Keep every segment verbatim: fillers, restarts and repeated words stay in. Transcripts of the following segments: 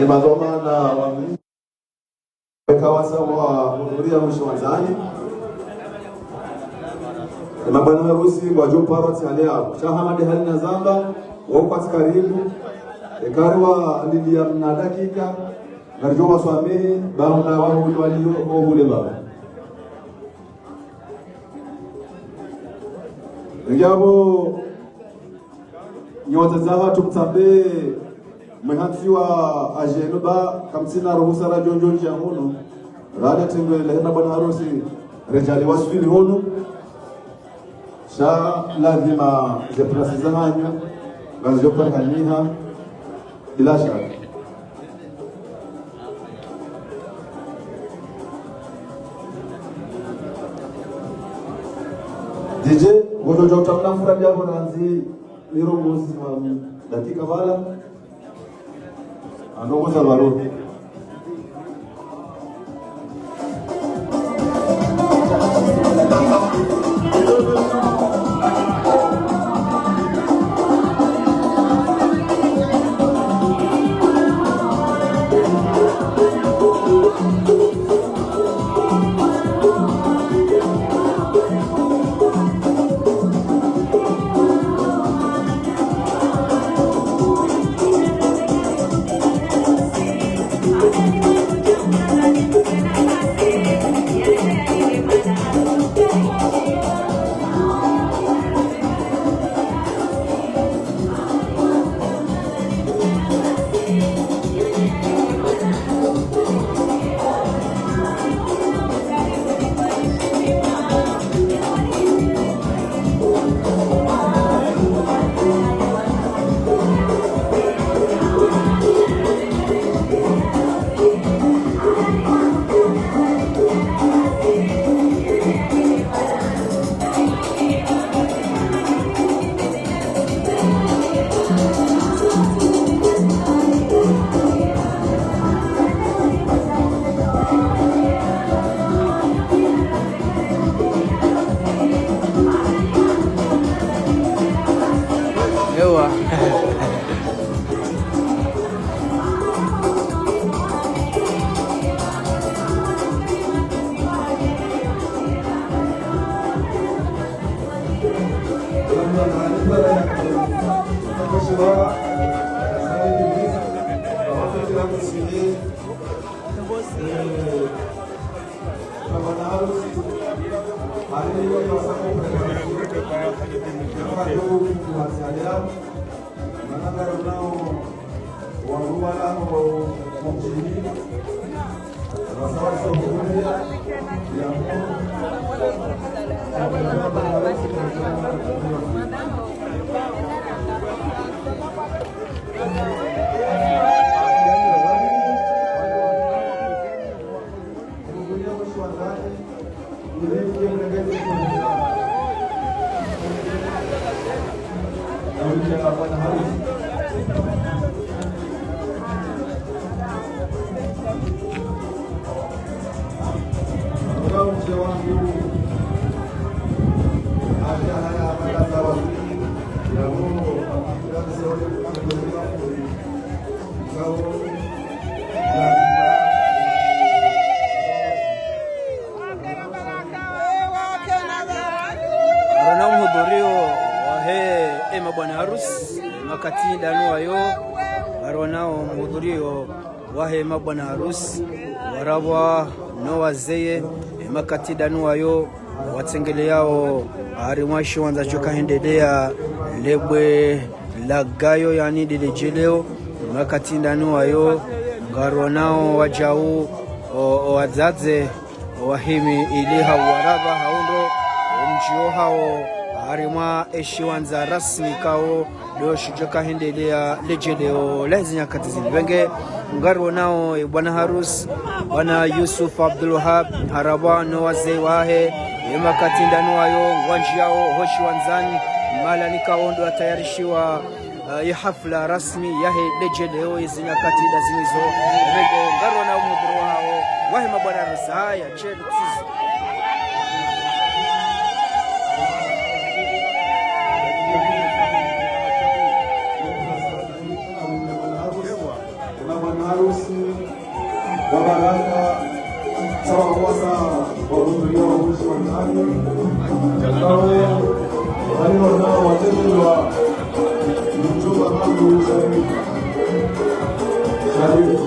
Madhwamana wa mdji, eka wasa wahudhuria mwisho wandzani. Ema bwana harusi ngwadjo paro tsi hale yao. Sha hama de hali nazamba, wao kwatsi karibu. Eka riwalilia mna dakika, ngaridjo waswamihi, ba mna wahuli walio, wahule baba. Ngiyapvo, nyontsi zahatru mtsambe, mwe hantsi wa ajenu ba, kamtsina ruhusa radjo ndjondja hunu, rale tengwe lehena bwana harusi, redjali waswili hunu, sha lazima ze plasi zahanyu, ngazidjo parihaniha, bila shaka. D J, ngodjo djo utamna mfuradi yapvo randzi mirongozi wa dakika pvala. Andongoza barua. Ewa. Ngarionao muhudhurio wahe ema bwana harusi, makati ndanu wayo, ngarionao muhudhurio wahe mabwana harusi, warabwa no wazee, emakati ndanu wayo, watsengeleao harimwa eshiwandza sho kahendelea lebwe la gayo, yaani de ledjeleo, emakati ndanu wayo, ngarionao wadjau, o, o wadzadze, wahimi ili hauwarabwa haundo, omdjio hao, harimwa eshiwandza rasmi kao, ndo shidjo kahendelea ledjeleo la hizi nyakati zini. Wenge, ngarionao, e, bwana harusi, bwana Yusuf Abdulwahab, harabwa no wazee wahe, emakati ndanu wayo, ngwandjiao, hoshiwandzani, mahala nikao ndo atayarishiwa, e, ye hafla rasmi yahe ledjeleo, hizi nyakati nda zinizo. Wenge, ngarionao muhudhurio wao, wahe mabwana harusi, haya, shenu, tsizo. Harusi wa baraka, sawa kwasa, wahudhuria wa mwisho wa ndani. Nawe, wale wanao watekelwa, mjomba wangu, Sharif. Sharif.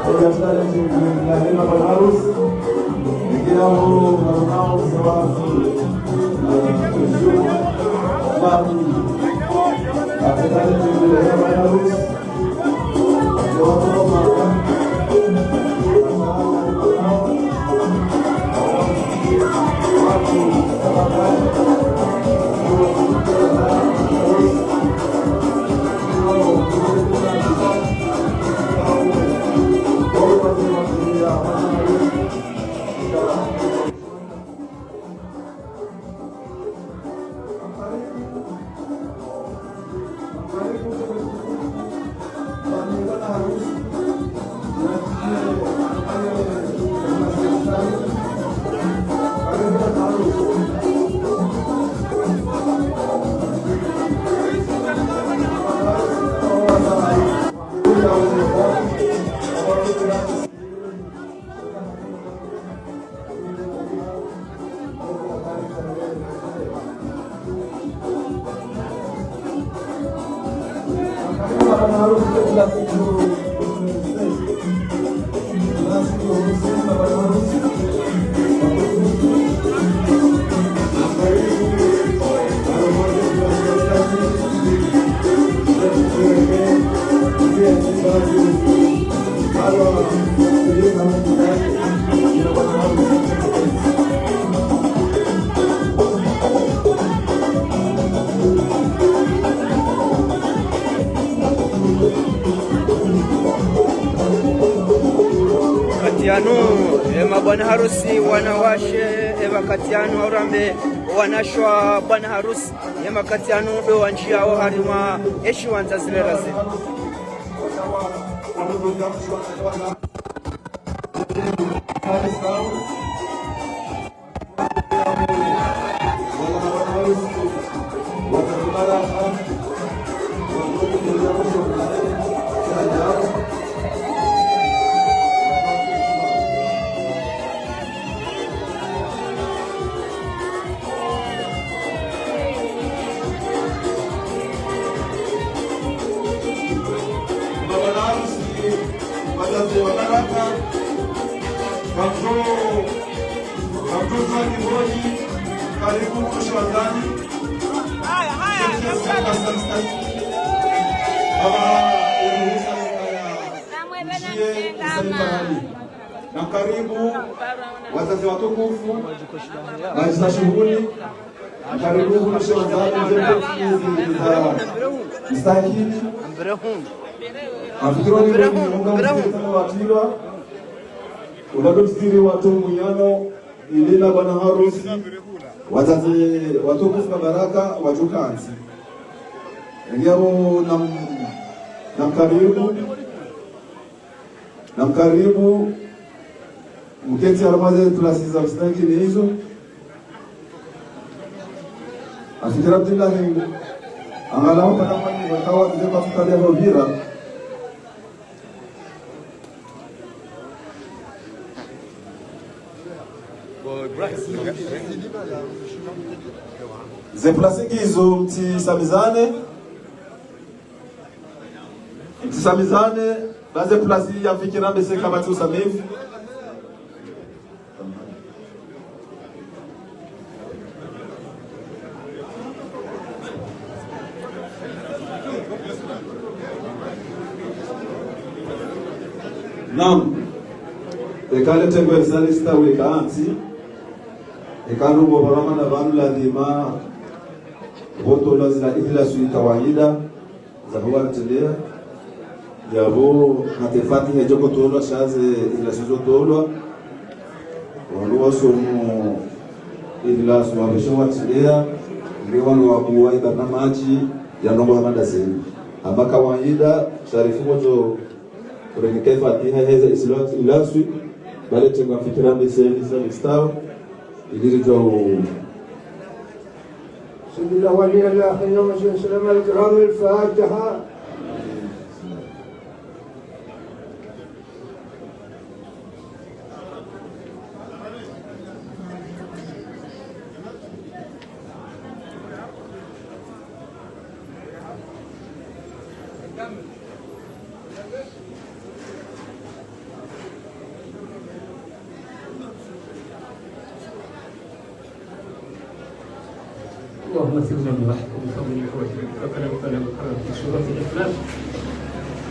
Kwa jina la Mwenyezi Mungu, na hema bwana harusi. Ndio wanao sababu. Basi, atekane juu ya bwana harusi. Wakati yanu, e mabwana harusi wanawashe, e wakati yanu haurambe wanashe wa bwana harusi, e wakati yanu ndo wandjiao harimwa eshiwandza zilera ze. Bwana harusi, wazazi wa baraka, kamdjo, kamdjo zani ngoni, karibu kusho wazani. Haya, haya, haya. Baba, uruhusa ya namwe bena mjie mjengama. Namkaribu wazazi watukufu, majisa shuhuli, namkaribu kunisha wazazi, mze mtukufu, za mstahili. Mafikironi mwenye munga mzee watilwa, unado mstiri watu munyano, ilina bwana harusi, wazazi watukufu na baraka, watukanzi. Ngiyabo nam-, namkaribu, namkaribu, mketsi harumwa ze tulasi za mstahiki ni izo. Afikira Abdillahi, angalau mpaka kwani wakawa zile kwa tutali ya Rovira. Ze plasi ngizo, mtsisamizane. Mtsisamizane, ba ze plasi ya fikira mbese kama tsi usamifu. Naam. Eka le tengwe lisa listawi kaanti. Eka nubo barama na banu ladhima. Botola zila ihla sui kawaida. Za huwa ntelea, yabo, hata Fatiha idjo kotolwa, sha ze ihla sizo tolwa. Wandru wasomo ihla suwabeshe watilea, nge wandru wakuwa ibarnamaji ya ndrongoo hama ndazini. Hama kawaida, Sharifu mdjo, kurenike Fatiha, heze isilo ihla sui, bale tengwa fikira mbeseni, sa listawi, ili ridjo سيد الأولين والآخرين وسيد السلام الكرام الفاتحة. اللهم اغفر لنا واحكم بفضلك وجهك فكرمك لنا وكرم في سورة الإخلاص.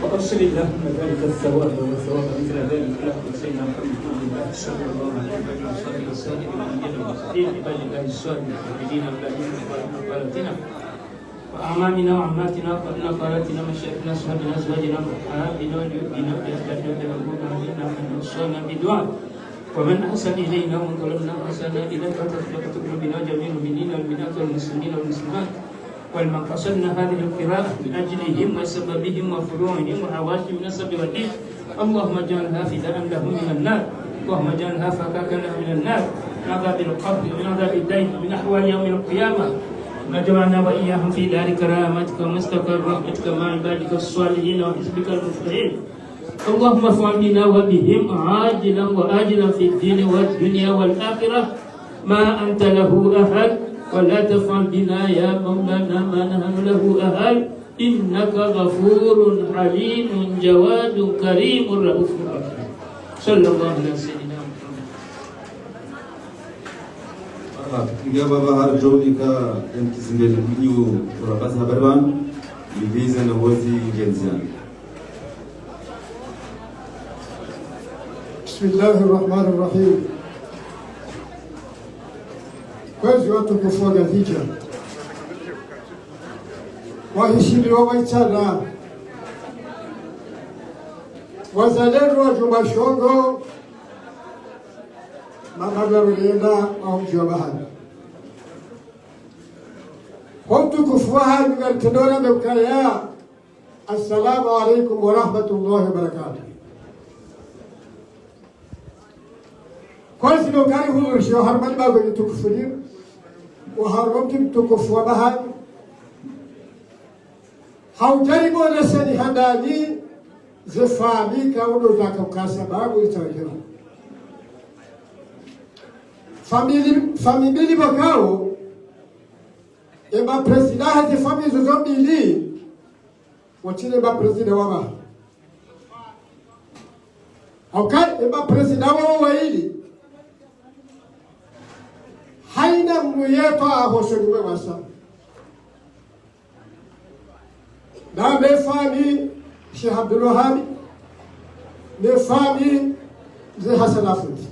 وأوصل اللهم ذلك الثواب وثواب مثل ذلك إلى حضرة سيدنا محمد رسول الله صلى الله عليه وآله وصحبه وسلم، الأنبياء والمرسلين، عباد الله الصالحين، العابدين، أولادنا وأخواننا وأخواتنا، وأعمامنا وعماتنا وأخوالنا وخالاتنا، مشايخنا، أصحابنا، أزواجنا، أحبابنا، والمؤمنين والمؤمنات، ومن أحسن إلينا ومن ظلمنا وأساء إلينا، وتفرقة قلوبنا، جميع المؤمنين والمؤمنات والمسلمين والمسلمات، ولمن قصدنا هذه القراءة من أجلهم وسببهم وفروعهم وحواشي من السب والدين. اللهم اجعلها فداء لهم من النار. اللهم اجعلها فكاكا لهم من النار، من عذاب القبر، من عذاب الدين، من أهوال يوم القيامة. واجمعنا وإياهم في دار كرامتك ومستقر رحمتك مع عبادك الصالحين وحزبك المفلحين. اللهم افعل بنا وبهم عاجلا وآجلا في الدين والدنيا والآخرة ما أنت له أهل، ولا تفعل بنا يا مولانا ما نحن له أهل، إنك غفور حليم جواد كريم رؤوف رحيم. صلى الله على سيدنا محمد. Aha, inga baba hari djo nika en kizimbele mnyu, ora basi habari pvanu, nilize na wozi ngenziani. بسم الله الرحمن الرحيم. Kwezi watukufu wa Ngazidja, waheshimiwa wa itsara, wazalendo wa djumba shongo, mababa wa rulenda wa mdji wa Bahari. Kwa utukufu wahanyu ngaritrendao rambe ukaya, السلام عليكم ورحمة الله وبركاته. Kwezi no ngarihudhurishiwa harumwa le bangwe litukufu linu, oharumwa mdji mtukufu wa Bahari, ha udja rimoneseni handani ze famiyi kaudo zaka ukaya sababu itsawekera. Famiyi, famiyi mbili pvwakao, e maprésident ha ze famiyi zozo mbili, wontsi ne maprésident wa Bahari. Hauka e maprésident wao waili, haina mdru yetwa ahosoni mwe wasa. Na ne famiyi Sheikh Abdul Wahab, ne famiyi Mze Hassan Afundi.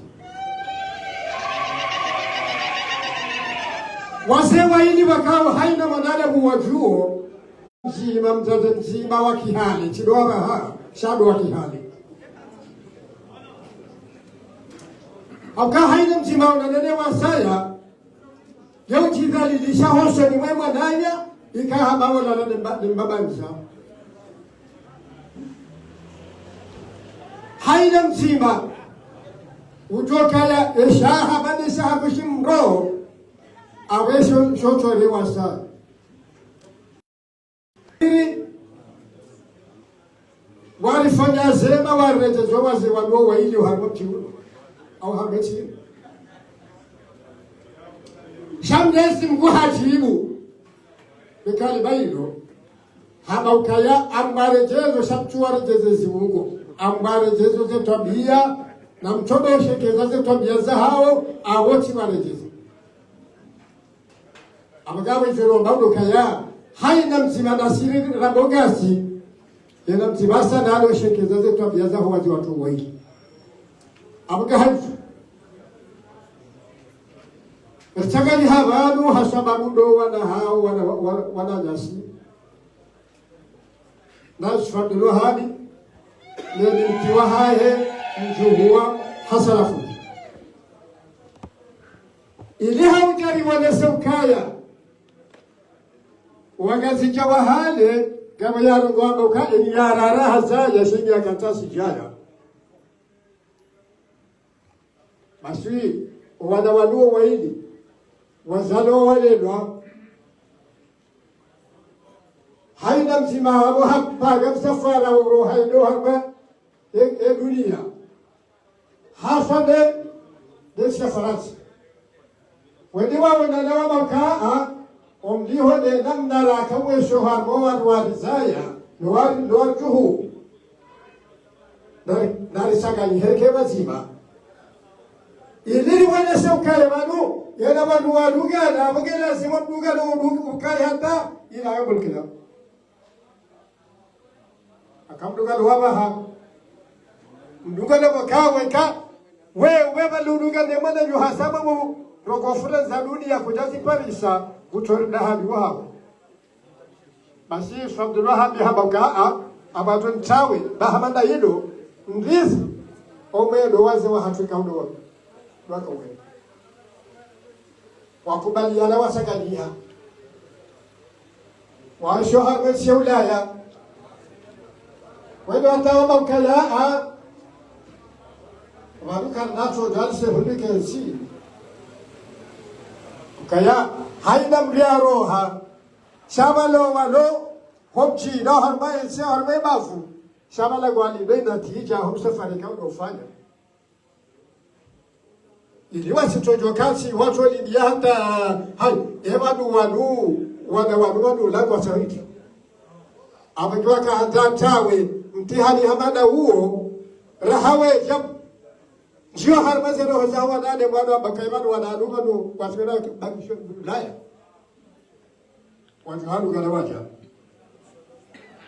Wazee waili wakao haina mwanadamu wadjuo, mdzima, mdzadze mdzima wa Kihale, tsi ndo wa Bahari, sha ndo wa Kihale. Hauka haina mdzima unanene wasaya, ye udjidhalilisha hosoni mwe mwananya, ika hamba wola na ne mba-, ne mbaba nza. Haina mdzima udjokaya eshaha bade shaha kushimro, awe sho, sho tole wasa. Warifanya zema, waredjeze wazee wanu waili oharumwa mdji unu, au harumwa entsi inu. Sha Mwenyezi Mungu hadjibu. Be kalima ilo, hamba ukaya amwaredjezo, sha mtsuwaredjeze ziungo. Amwaredjezo ze twabiya, na mtsodoshekeza ze twabiya zahao, awo tsiwaredjeze. Apvo ngawe djoromba udo kaya, haina mdzima nasiri rabongasi, yena mdzima sana adoshekeza ze twabiya zaho wazee watru waili. Apvo ngawe djo. Ritsangani hapvanu ha sababu ndo wana hao, wana, wana, wananyasi. Na Sheikh Abdul Wahab, ne binti wahahe, mdjuhu wa Hassan Afundi. Ili ha udja riwonese ukaya, Wangazidja wa hale, ngapvo yarongoa amba uka eni yarara hazaya, shingi yakatasi djaya. Basi, owana wanu waili, wazalwa walelwa. Haina mdzima wapvo hapanga msafara uro haina hamba e, e dunia. Haswa nde, nde ntsi ya Farantsa. Wende waonana wamba uka, a, omliho nde namna raka wesho harumwa wandru warizaya, no wari, no wadjuhu. Nari, nari sangani hereke mazima. Ili Ili wonese ukaya pvanu, yena pvanu wadungana, apvo ke lazima mdungano udungi ukaya hata, ila yombo lukila. Aka mdungano wa maha. Mdungano wakawe ka, we, we pvanu udungane mwana yu hasaba mu, roko fura za dunia kudjazi parisa, kutori na hali wahawe. Basi, Sheikh Abdul Wahab hamba uka, a, a, apvatso ntsawe, ba hamba nda ilo, ndisi, omwe ndo wazee wahatru ikao ndo wa, ndo waka we. Wakubaliana wasakaliha. Washo harumwa entsi ya Ulaya. Kwendo hata wamba ukaya, a, pvanu kana natso djali se hunike ntsi. Ukaya, haina mdru ya roha. Sha pvalo walo, ho mdji, na harumwa entsi, harumwa ebavu. Sha pvala ngwali, be natija, ho msafari ikao ndo ufanya. Ili wasitsodjo kantsi, watso lindi ya hata, hai, e pvanu wanu, wana wanu wanu, langwa sawiti. Apvo ngiwaka hata ntsawe, mtihani hama nda uwo, raha we, djab, ndjiyo harumwa ze roho za wanane, mwana wa baka e pvanu wananu, wanu, waswera, bakisho, Ulaya. Wandru hanu ngala wadja.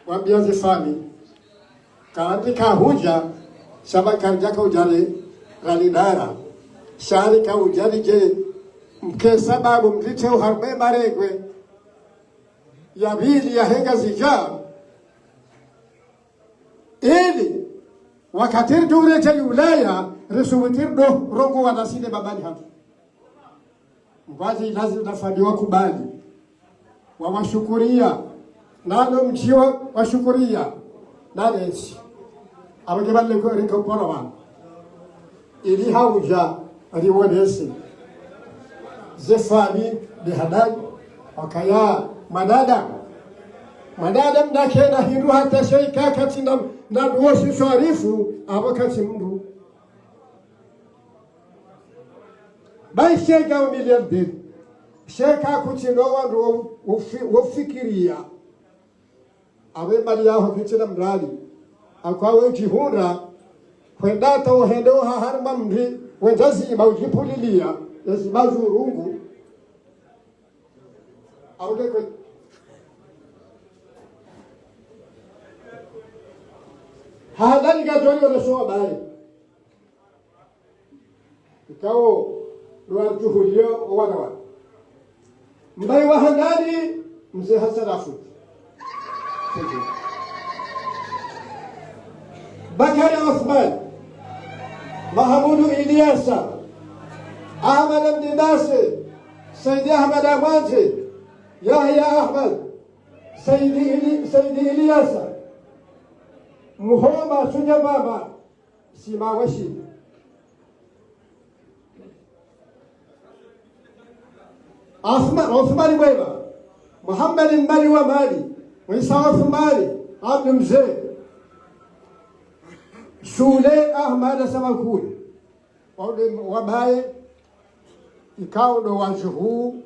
Wambia ze fami. Kaandika hudja, sha pvanu karidjaka udja le, rali dara. Sha rika udja lidje, mke sababu mdrite uharumwa e marengwe. Ya pvili ya he Ngazidja. Ili, wakati ridjo uredjeyi Ulaya, risubuti ridjo rongowa na sinde babani hatru. Ngwazi ilazi na fami wakubali. Wawashukuria. Nalo mdji wa, washukuria. Nalesi. Apvo nge pvale ko, riko pora wanu. Ili haudja, riwonese. Ze fami, be hadani. Wakaya, mwanadamu. Mwanadamu nakena hindru hata shayika katsi na, na duwo shi sharifu, apvo katsi mdru. Bayi sheka o milliardaire. Sheka kutsi ndo wandru wo, wo fi-, wo fikiria. Awe mali yaho kutsi na mrali. Akwa we udjihundra. Hwenda hata uhende uha harumwa mri. Wendza zima udjipulilia. Ye zima zurungu. Awe kwe. Hadhari ka djoni wana sowa bayi. Ikao, lwa djuhuliyo owana wanu. Mbaye wa handani, Mze Hassan Afudi. Bakari Othman, Mahamudu Iliyasa, Ahmada Mdinase, Saidi Ahmada Mwandze, Yahya Ahmad, Saidi Ili-, Saidi Iliyasa, Muhoma Sunyababa, Sima Washili. Asma-, Osmani Bweba, Muhammad Mbali wa Mali, Isa Osmani, Abdu Mze, Sule Ahmada Samakuli, wale wabaye, ikao ndo wadjuhu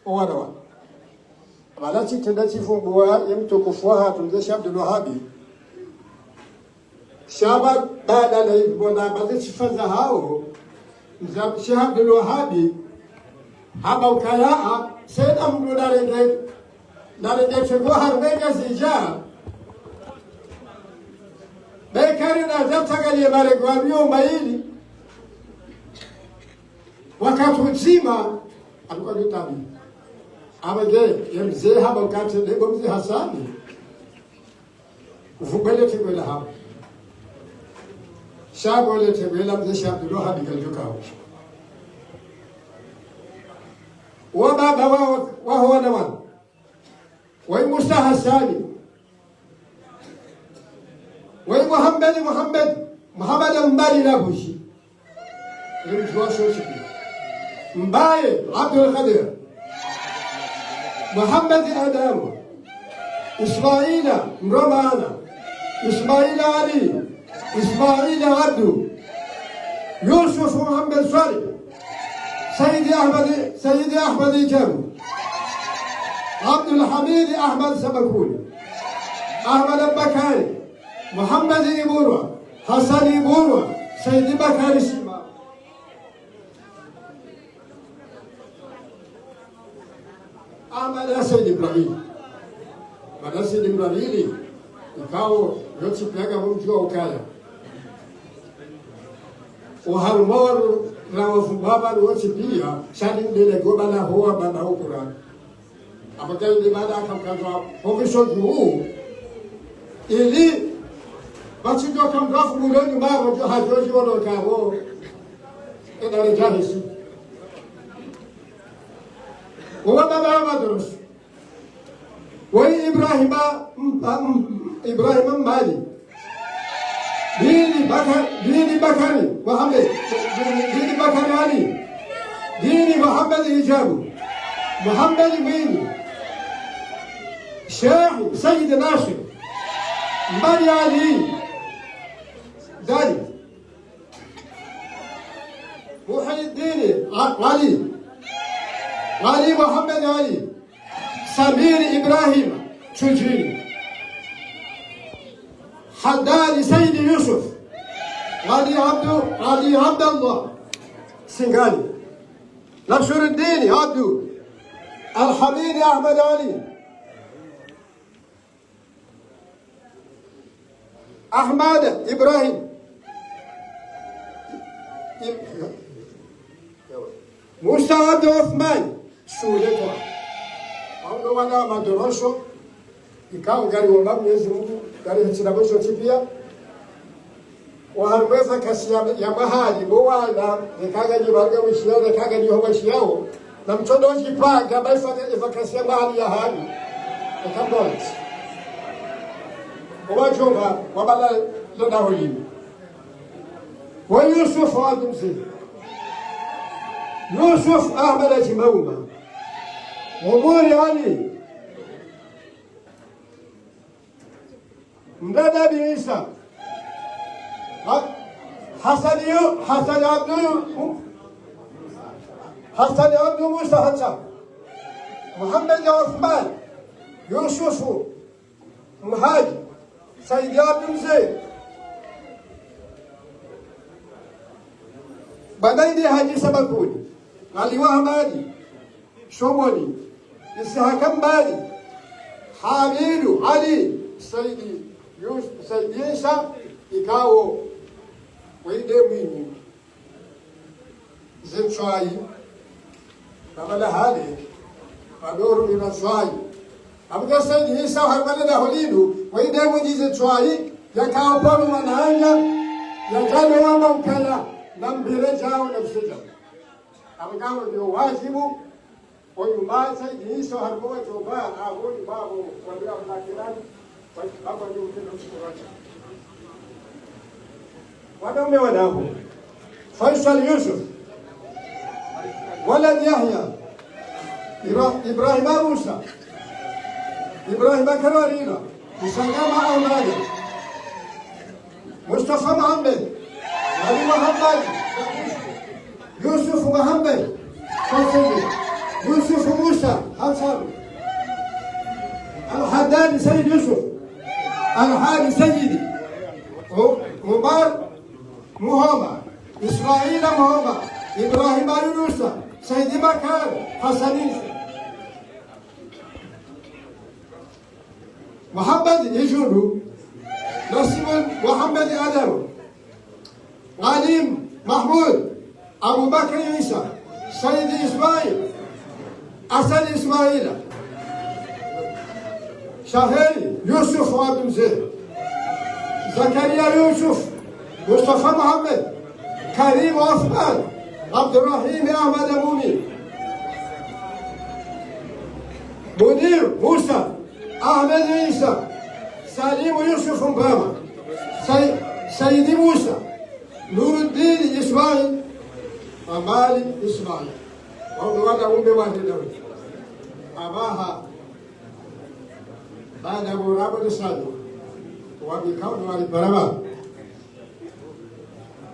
owana wanu. Pvala tsitrenda tsifumbuwa ye mtukufu wahatru Mze Sheikh Abdul Wahabi. Sha pvanu baada na ipvo na baadhi sifa zahao, Mze Sheikh Abdul Wahabi, hamba ukaya, a, sena mdru narenge, narenge tsengo harumwa e Ngazidja. Be kari na zatangaliye marengwe wa miyo mbaili. Wakati mdzima, alikuwa ni tabi. Amba nge, ye mze hamba ukati, ndo Mze Hasani. Uvumbwele tengwe la hamba. Sha pvo le tengwe la Mze Sheikh Abdul Wahabi kalidjo kao. Wo baba wa, waho wana wanu. Wayi Musa Hasani. Wayi Muhammad, Muhammad, Muhammad Mbali Labushi. Ni mdru wa shoshi pia. Mbaye Abdul Qadir. Muhammad Adamu. Ismaila Mromana. Ismaila Ali. Ismaila Abdu. Yusuf Muhammad Swalih. Saidi Ahmad, Saidi Ahmad Jaru. Abdul Hamid Ahmad Samakuli. Ahmad Bakari. Muhammad Iburwa. Hassan Iburwa. Saidi Bakari Sima. Said Ibrahim. Mana Said Ibrahim, ikao, yontsi pia ngam mdjuwa ukaya. Oharumwa wandru na wafumba pvanu wontsi pia, sha ni ndele goba na hoa mana ukura. Apvo kayili mana akamkazwa, oviso dju, ili, pvatsi djo kamdru afu muloni maro djo hadjo dji wono kavo, edale djahisi. Uwa mana wa madrosi. Woyi Ibrahima, m-, m-, Ibrahima Mmadi. Dini Baka-, Dini Bakari Mohamed. Dini, Dini Bakari Ali. Dini Mohamed Hijabu. Mohamed Mwinyi. Sheikh Said Nasir. Mmadi Ali. Dali. Muhyiddin A-, Ali. Ali Mohamed Ali. Samir Ibrahim Tchudjini. Haddad Said Yusuf. Ali Abdu, Ali Abdallah Singani. Nasruddin Abdu. Al-Hamid Ahmed Ali. Ahmed Ibrahim. Musa Abdu Othman. Shule kwa. Wao ndo wana wa madorosho. Ikao ngari womba Mwenyezi Mungu, ngari hitsina mwisho tsi pia. Oharumwa evakasi ya, ya mwahali, bo wana, neka nganyi pvanu ngamwishiyao, neka nganyi ho mwishiyao, na mtsondo djipanga, ba ifaka-, evakasi ya mwahali ya hanyu. Eka mbonzi. Owadjomba, wabala lenda holini. Wa Yusuf wa Abdumze. Yusuf Ahmed Chimauma. Omori Ali. Mdada Bi Isa. Ha-, Hasani Yu-, Hasani Abdu Yu-, Hasani Abdu Musa Hassan. Mohamed Othman. Yusufu Mhadji. Saidi Abdu Mze. Banaidi Hadji Sabakuni. Ali wa Hamadi. Shomoni, Isihaka Mbali, Hamidu Ali, Saidi Yus-, Saidi Isa, ikao, wende Mwinyi. Ze ntswayi, kabala hale, padoru ni ntswayi. Abuka Saidi Isa, hakale na holidu, wende Mwinyi ze ntswayi, yakao polo mananya, yakale wa maukala, na mbele djao na msudja. Abuka wo ndio wajibu, Oyu mba Saidi Isa harumwa wadjomba, aho ni babo, waliwa mlakilani, wa-, babo ni utendo mshukuraji. Wanaume wanapvo. Faisal Yusuf. Walad Yahya. Ibra-, Ibrahima Musa. Ibrahima Karolina. Isangama Ahmada. Mustafa Mohamed, Ali Mohamed, Yusuf Mohamed, Hassan, Yusuf Musa, Hassan, Al-Haddad Said Yusuf, Al-Hadi Said, U-, Umar Muhammad, Ismaila Muhammad, Ibrahima Yunusa, Saidi Bakar, Hassan Isa. Mohamed Ijundu, Nassim Mohamed Adam, Ghanim Mahmoud, Abubakar Isa, Said Ismail, Hassan Ismaila, Shaheri Yusuf Abdumze, Zakaria Yusuf, Mustafa Mohamed, Karim Othman, Abdurahim Ahmed Mumin, Munir Musa, Ahmed Isa, Salim Yusuf Mbama, Sai-, Saidi Musa, Nuruddin Ismail, Amali Ismail. Wao ndo wanaume wa Hidawi. Abaha, baada ya urabo de sado, wa mikao ndo wali baraba.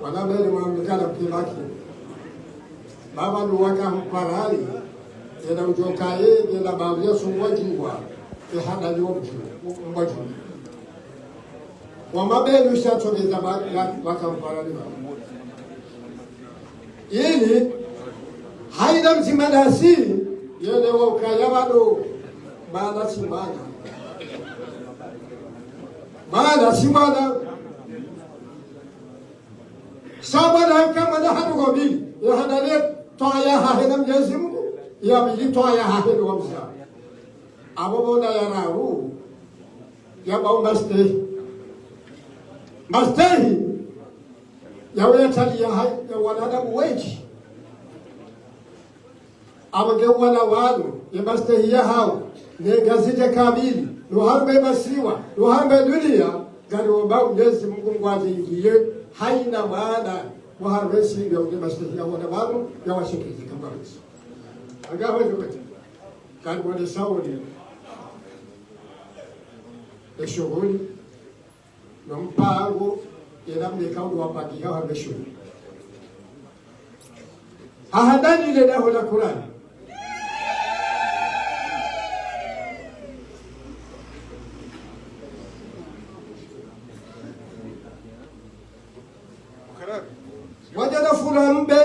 Wanabeli mwamikana mkimaki. Baba ndo waka mparali, ena udjokaye, ena bavya sungwa djingwa, ehada ni omdji, mbadji. Wamabeli ushatogeza ba-, ba-, waka mparali ba. Ili, haida mdzima dasi, yele wa ukaya wado, Mwana si mwana. Mwana si mwana. Sha mwana haka mwana hanu ngobili. Ya handani twaya hahe na Mwenyezi Mungu. Ya pvili twaya hahe na wamza. Abo bona ya raru. Ya ba umastehi. Mastehi. Ya wetali ya hai, ya wanadamu wendji. Abo nge wana wanu, ye mastehi yahawo, ne Ngazidja kamili, no harumwa masiwa, no harumwa dunia, ngari omba Mwenyezi Mungu ngwadjingiye, hayina mwana, wo harumwa siri ya nge mastehi ya wana wanu, ya washekeleze kamba wezi. Anga hwezo kwete. Kani mwone sauli. Eshuhuli. No mpango, yena mleka unu wapangiha wa meshu. Hahandani le daho la Kurani. Wadja na fula mbe,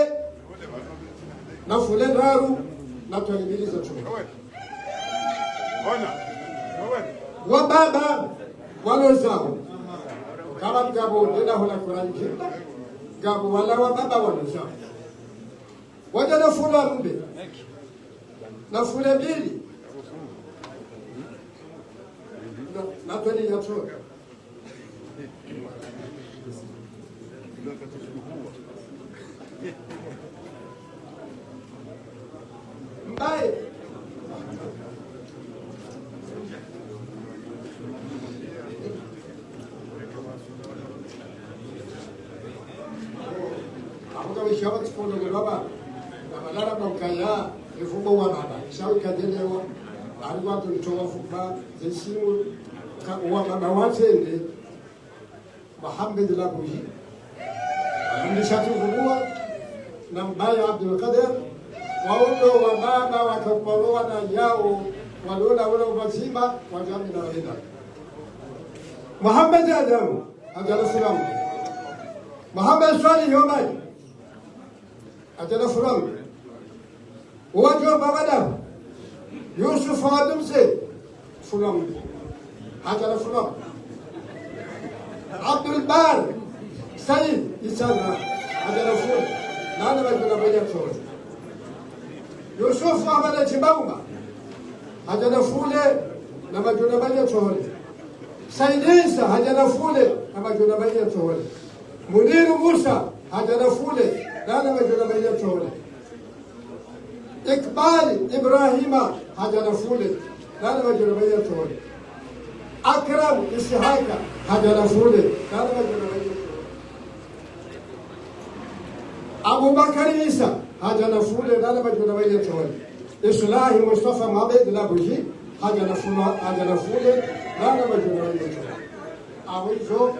na fule ndraru, na twali mbili za chuma. Wa baba walo zawo. Kama ngapvo nde daho la Kurani jimba, ngapvo wala wa baba walo zawo. Wadja na fula mbe, na fule mbili, na, na twali ya chuma. Mbaye. Abuka wishawa tikondo baba. Na balala bamkaya, efumo wa baba. Shawi kadelewa. Alikuwa tulitowa fupa, zesimu, ka, wa baba watende. Mohamed Labouji, Hamdi Shati Vuluwa, na Mbaye Abdul Kader, wao ndo wa baba waka uparo wana yawo, walola wana umazima, wa djamii na wahenda. Mohamed Adamu, hadja na fula mbe. Mohamed Swalihi Omari, hadja na fula mbe. Wadjo baba daho. Yusuf Abdou Mze, fula mbe. Hadja na fula mbe. Abdul Bar Said Isana, hadja na fula. Nana madjuna mba ya tole. Yusuf Ahmada Tsimbauma, hadja na fula, na madjuna mba ya tole. Said Isa, hadja na fula, na madjuna mba ya tole. Muniru Musa, hadja na fula, nana madjuna mba ya tole. Ikbal Ibrahima, hadja na fula, nana madjuna mba ya tole. Akram Ishaka, hadja na fula, nana madjuna mba ya tole. Abubakar Isa, hadja na fula, nana madjuna mba ya tole. Islahi Mustafa Mohamed Labouji, hadja na fula, hadja na fula, nana madjuna mba ya tole. Awizo,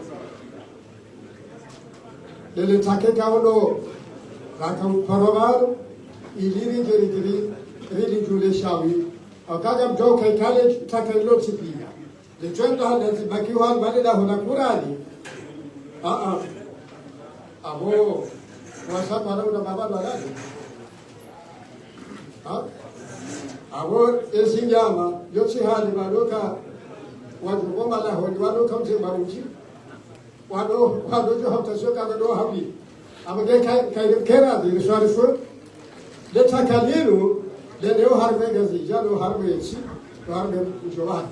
lele take kaono, raka uparo pvanu, ili ridje ridje ri, ridjule shawi. Okaka mdjoka ikale taka ilo tipiya. Litwendo handa zibaki wa mbali na hona Kurani. Ah, ah. Abo, wasa kwa na una baba na nani? Ha? Abo, ezi nyama, yo tsi hali badoka, wadjugoma la honi, badoka mze marunji. Wado, wado djo hapta sio kada do habi. Amage kai, kai kera di riswarifu. Le taka linu, le neo harbe gazi, dja lo harbe etsi, lo harbe mdjowani.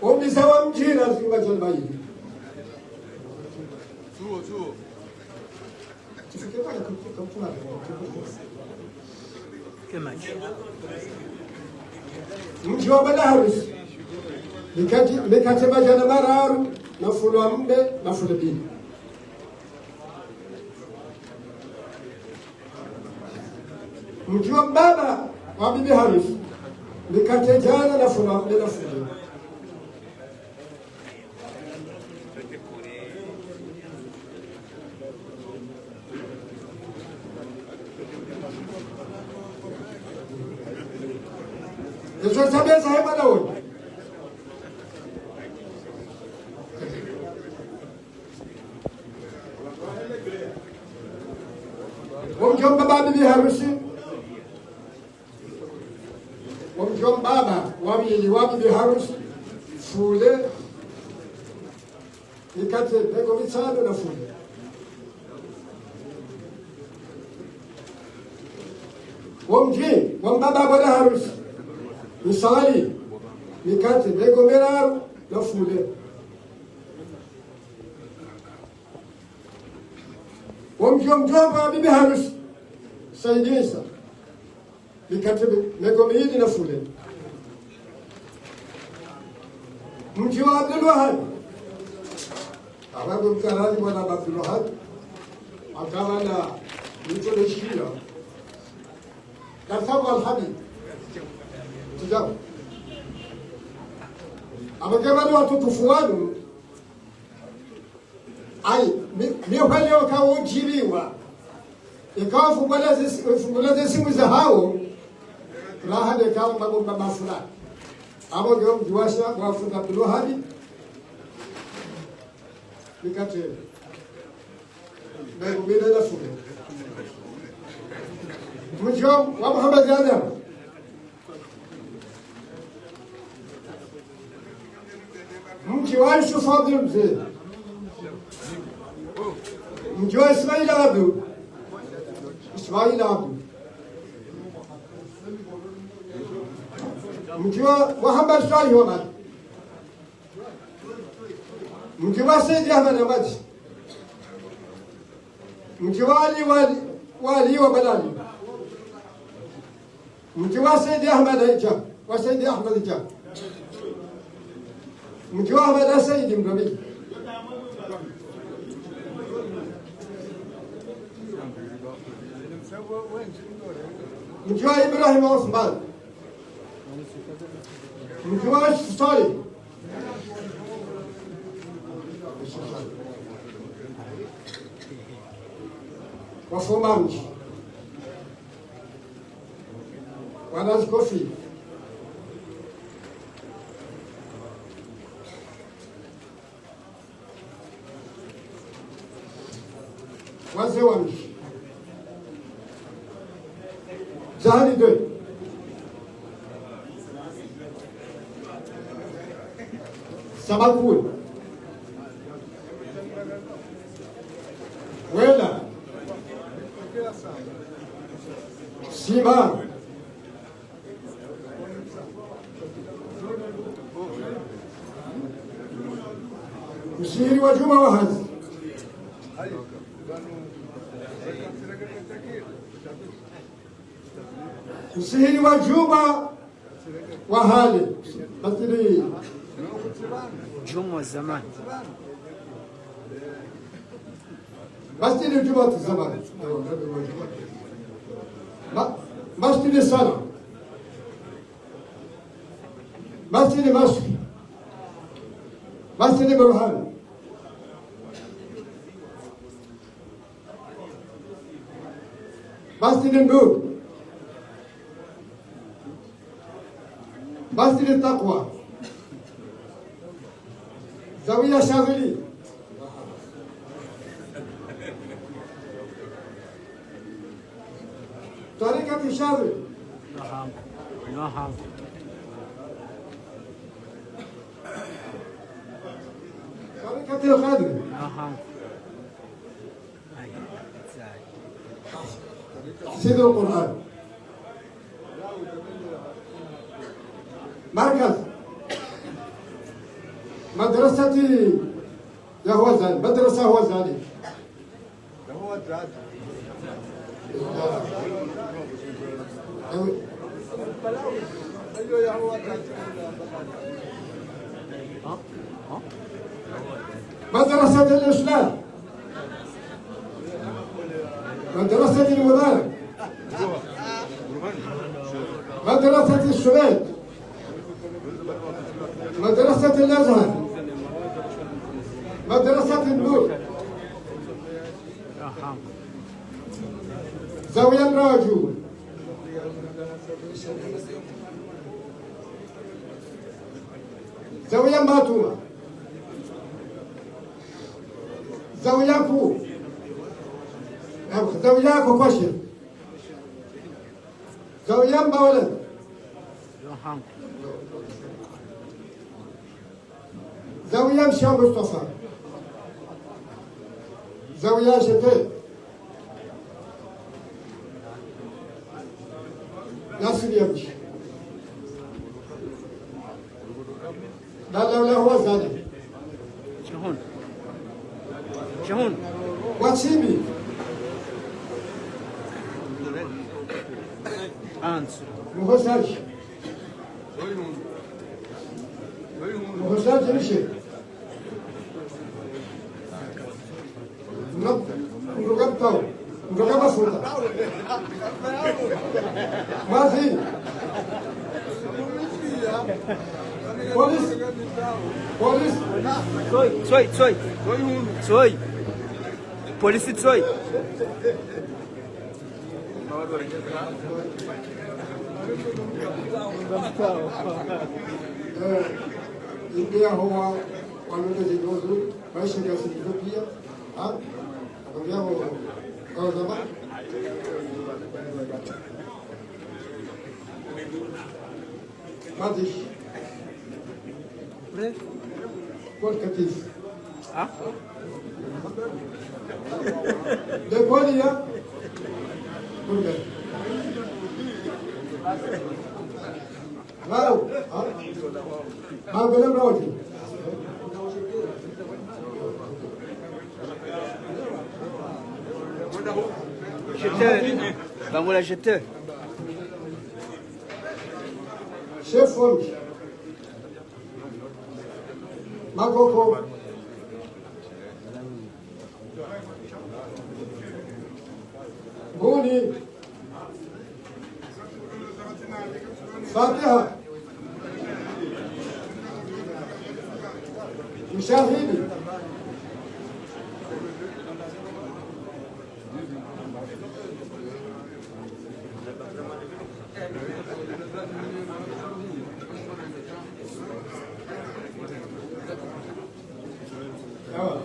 Omi sawa mdjira zimba djani bayi. Tuo, tuo. Mdji wa Bwana Harusi. Mikate, mikate madjana mararu, na fula mbe, na fula mbili. Mdji wa baba wa bibi harusi. Mikate djana na fula mbe, na fula mbili. Ezo tabeza hema na woni. Omdjomba ba bibi harusi. Ili wa bibi harusi, fule, mikate, mengo mitsanu na fule. Wo mdji wa mbaba bwana harusi, misali, mikate, mengo miraru na fule. Wo mdji wa mdjomba wa bibi harusi, Saidi Isa, mikate mi-, mengo mili na fule. Mdji wa Abdul Wahab, ababa mkarani bwana Abdul Wahab, akawa na mito nishira. Kasabu alhabi. Tijau. Abakeba ni watukufu wanu, ayi, mi, mi hwele uka udjiriwa. Ikawa fungula ze si-, fungula ze simu zahawo. Raha de kawa mabomba mafula. Abo nge mdji washa, wa fundi Abdul Wahab. Mikate. Mengo mili na fule. Mdji wa Muhammad Adam. Mdji wa Yusuf Abdul Mze. Mdji wa Ismail Abdu. Ismail Abdu. Mdji wa Muhammad Salih Omar. Mdji wa Saidi Ahmad Ahmad. Mdji wa Ali, wa Ali, wa Ali wa Balali. Mdji wa Saidi Ahmad Aisha, wa Saidi Ahmad Aisha. Mdji wa Ahmad Saidi Mdrobili. Mdji wa Ibrahim Osman. Mdji wa Sali. Wafumandji. Wana zikofi. Wazee wa mdji. Zahali de. Sabakuli. Wela. Sima. Msihiri wa Djuma wa Hazi. Msihiri wa Djuma wa Hale. Masjidi. Djuma wa zamani. Masjidi Djuma wa zamani. Ma-, Masjidi Sala. Masjidi Masri. Masjidi Burhan. Masjidi Nur. Masjidi Taqwa. Zawiya Shadhili. Tarikat Shadhili. Naam. Naam. Tarikat Al-Qadr. Naam. تحفيظ القرآن. مركز. مدرسة يهوزان، مدرسة هوزاني. مدرسة الإسلام. مدرسة المبارك. مدرسة الشباب. مدرسة الأزهر. مدرسة النور. زاوية الراجو. زاوية ماتوما. Zawiya ku. Zawiya ku kwashe. Zawiya mbaole. Zawiya Msha Mustafa. Zawiya Shete. Nasiri ya Msha. Dala ula huwa zani. Shahun. Shahun. Watsimi. Ansu. Muhosaji. Muhosaji Mshe. Mdru, mdru kaptao, mdru kapasuta. Mwazi. Police. Police. Tsoi, tsoi, tsoi. Tsoi. Police tsoi. Eh, ingia huwa walonde zidozu. Maisha ya sisi pia. Ha? Akwambia ho, ho zama. Madish. Bref. Por katis. Ha? De Korea. Por katis. Bravo. Ha? Bravo, bravo. J'étais. Bango la j'étais. Chef Fond. Makoko. Nguni. Fatiha. Mshahidi. Yawa.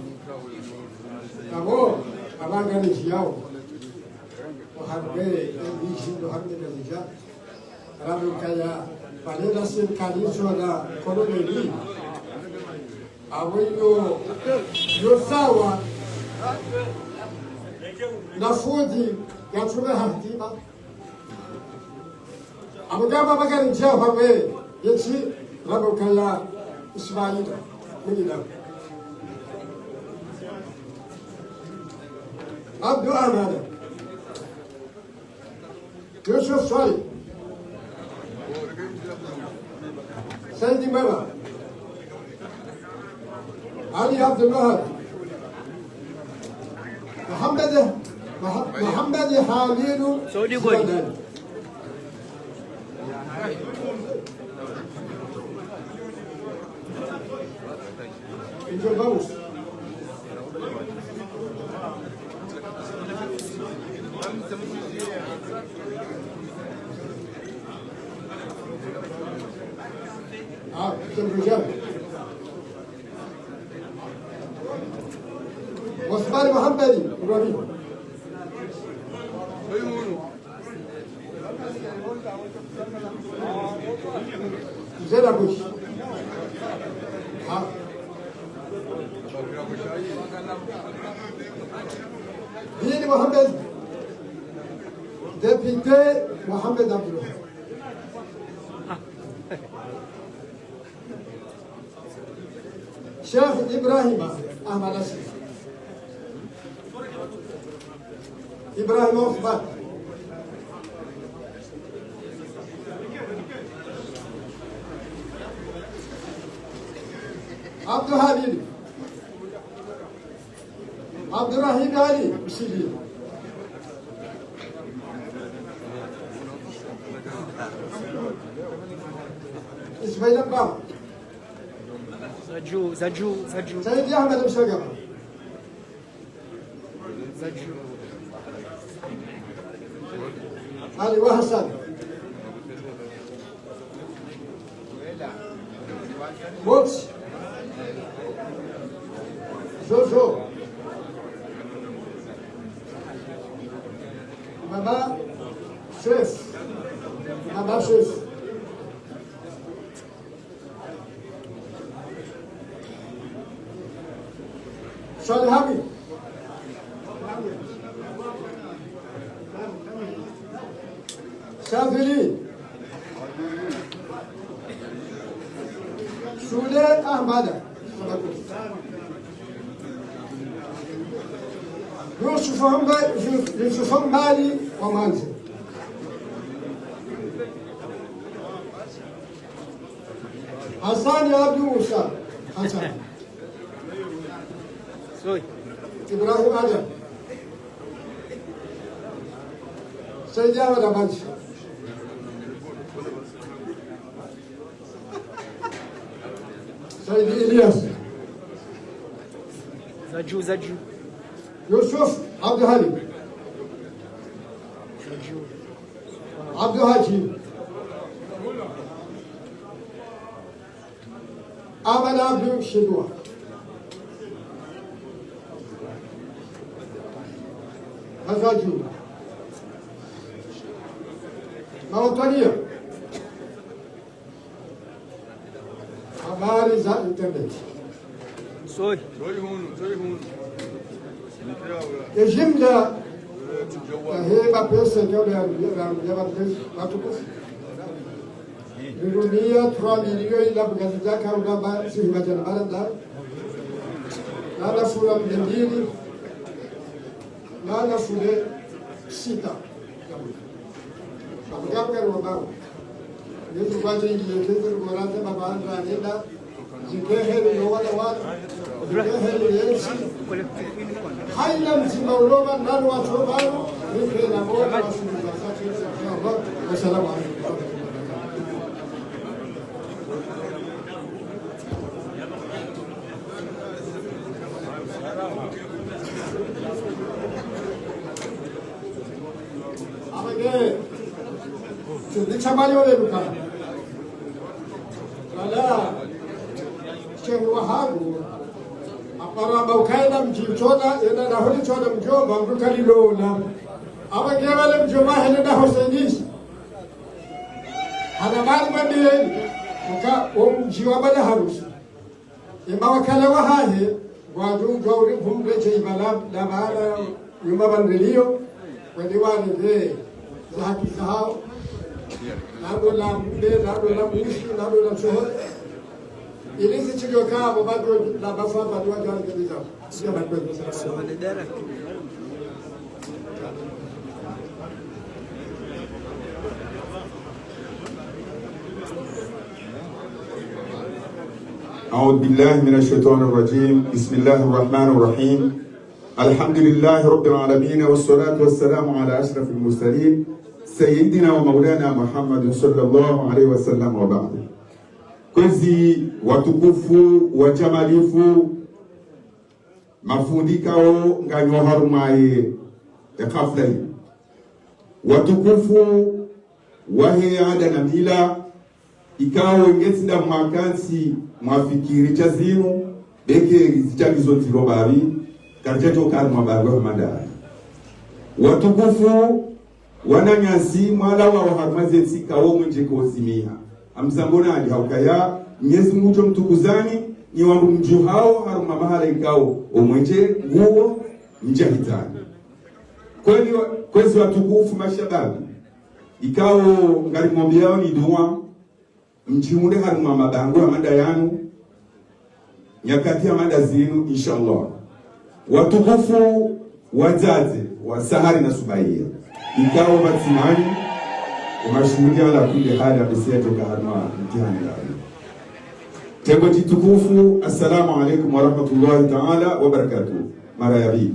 Abo, abangani ziyawo. Oharbe, ebishi, oharbe na zija. Rabu kaya, balenda sirikali sona koloneli. Abo yo, yo sawa. Na fundi, ya tume hatima. Amugamba bagari njawa we, yetsi, rabu kaya Ismaila, minina. Abdu Ahmad. Yusuf Swali. Saidi Maba. Ali Abdul Wahab. Muhammad, Muha-, Muhammad Halilu Saudi boy. Sudan. Enjoy, vamos. Ah, c'est le deuxième. Ousmane Mohamed Ibrahim. Mze Rabushi. Ah. Bin Mohamed. Député Mohamed Abdullah. Cheikh Ibrahim Ahmad Asif. Ibrahim Ousmane. Abdou Hamid. Abdourahim Ali Msili. Ismaila Ba. Zadju, Zadju, Zadju. Saidi Ahmed Mshagama. Zadju. Ali Wahasan. Moti. Jojo. Mama Chef. Mama Chef. Salihami. Shafiri. Sule Ahmada. Yusufu Hamba-, Yusufu Mbali wa Mwanze. Hasani Abdu Musa. Hasani. Soy. Ibrahim Adam. Saidi Ahmad Abadi. Saidi Ilyas. Zadju, Zadju. Yusuf Abdu Halim. Zadju. Abdu Haji. Amana Abdu Shidwa. Hazaju. Mawatwaniya. Habari za internet. Soy. Ejimla yahe mapesa ndio ya, ya, ya, ya, watukufu. Nirumia trois millions ila bugazi djaka uramba sihima djana baranda. Nana fula mbili. Nana fule sita. Abuga mkari wa bawa. Yesu kwaje ingi yekeze lugoraze baba andra anenda. Zikehele no wana wana. Zikehele yensi. Haina mzima uloma nani wa tobano. Nike na mwana wa suluhu wa sati. Wassalamu alaikum. Abage, tsindicha mali ole luka. Wala, shehu wahangu, aparamba ukaenda mdji mtsona, yenda na huli tsona mdjomba, mdru kalilola. Abage wale mdjomba, hele na hosenisi. Hana mali mwambieni, uka, o mdji wa bwana harusi. Ema wakala wahahe, ngwadjo udjuwa uri humredjeyi bala, la bala, nyuma bandeliyo, kweli wale be, za haki zahao. Nado la mbe, nado la mwishi, nado la msoho. Ili zitsilio kabo, bado la bafa, bado wadjali kebizao. أعوذ بالله من الشيطان الرجيم. بسم الله الرحمن الرحيم. الحمد لله رب العالمين، والصلاة والسلام على أشرف المرسلين، سيدنا ومولانا محمد صلى الله عليه وسلم، وبعد. Kwezi watukufu, wajamalifu, mafundi kao nganyo harumwa ye hafla yi. Watukufu wahe ada na mila, ikao ngesi nda mwakantsi mwafikiri sha zinu, beke zitsangizo ndziro babi, karitsatsokari mwa babi wa madara. Watukufu, wananyasi, mwalawa wa harumwa ze ntsi kao mwenje kozimiha. Amzambo nadi haukaya, Mnyezi Mungu udjo mtukuzani, nyi wandru mdjuhao harumwa mahala ikao, o mwenje nguwo mdjahitani. Kweli wa-, kwezi watukufu mashababi, ikao ngarimombeao ni dua, mdjihundre harumwa mabango ya mada yanu, nyakati ya mada zinu, inshallah. Watukufu, wadzadze, wa Sahari na Subaiya. Ikao batsimani, umashuhuli ala kulli hali abesiya toka hanwa mtihani lawi. Tengo titukufu, assalamu alaikum wa rahmatullahi ta'ala wa barakatuh. Mara ya pvili.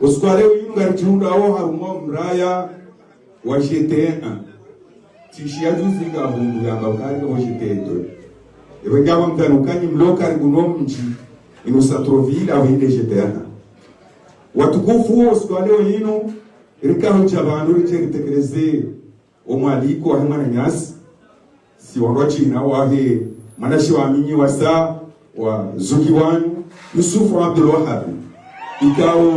Usiku wa leo yinu ngaridjihundrao harumwa mraya wa G T un. Tsi shiya juzi ngahundru yamba ukaya ngapvo G T deux. Ewe ngapvo mtano kanyi mlo karibu no mdji, inu centre-ville, apvo inde G T un. Watukufu, usiku wa leo yinu, rika hudja pvanu ridje ritekeleze omwaliko wahe mwananyasi, si wandru wa shina wahe mwananyasi wa minyi wasa, wa zuki wanyu, Yusufu Abdul Wahab. Ikao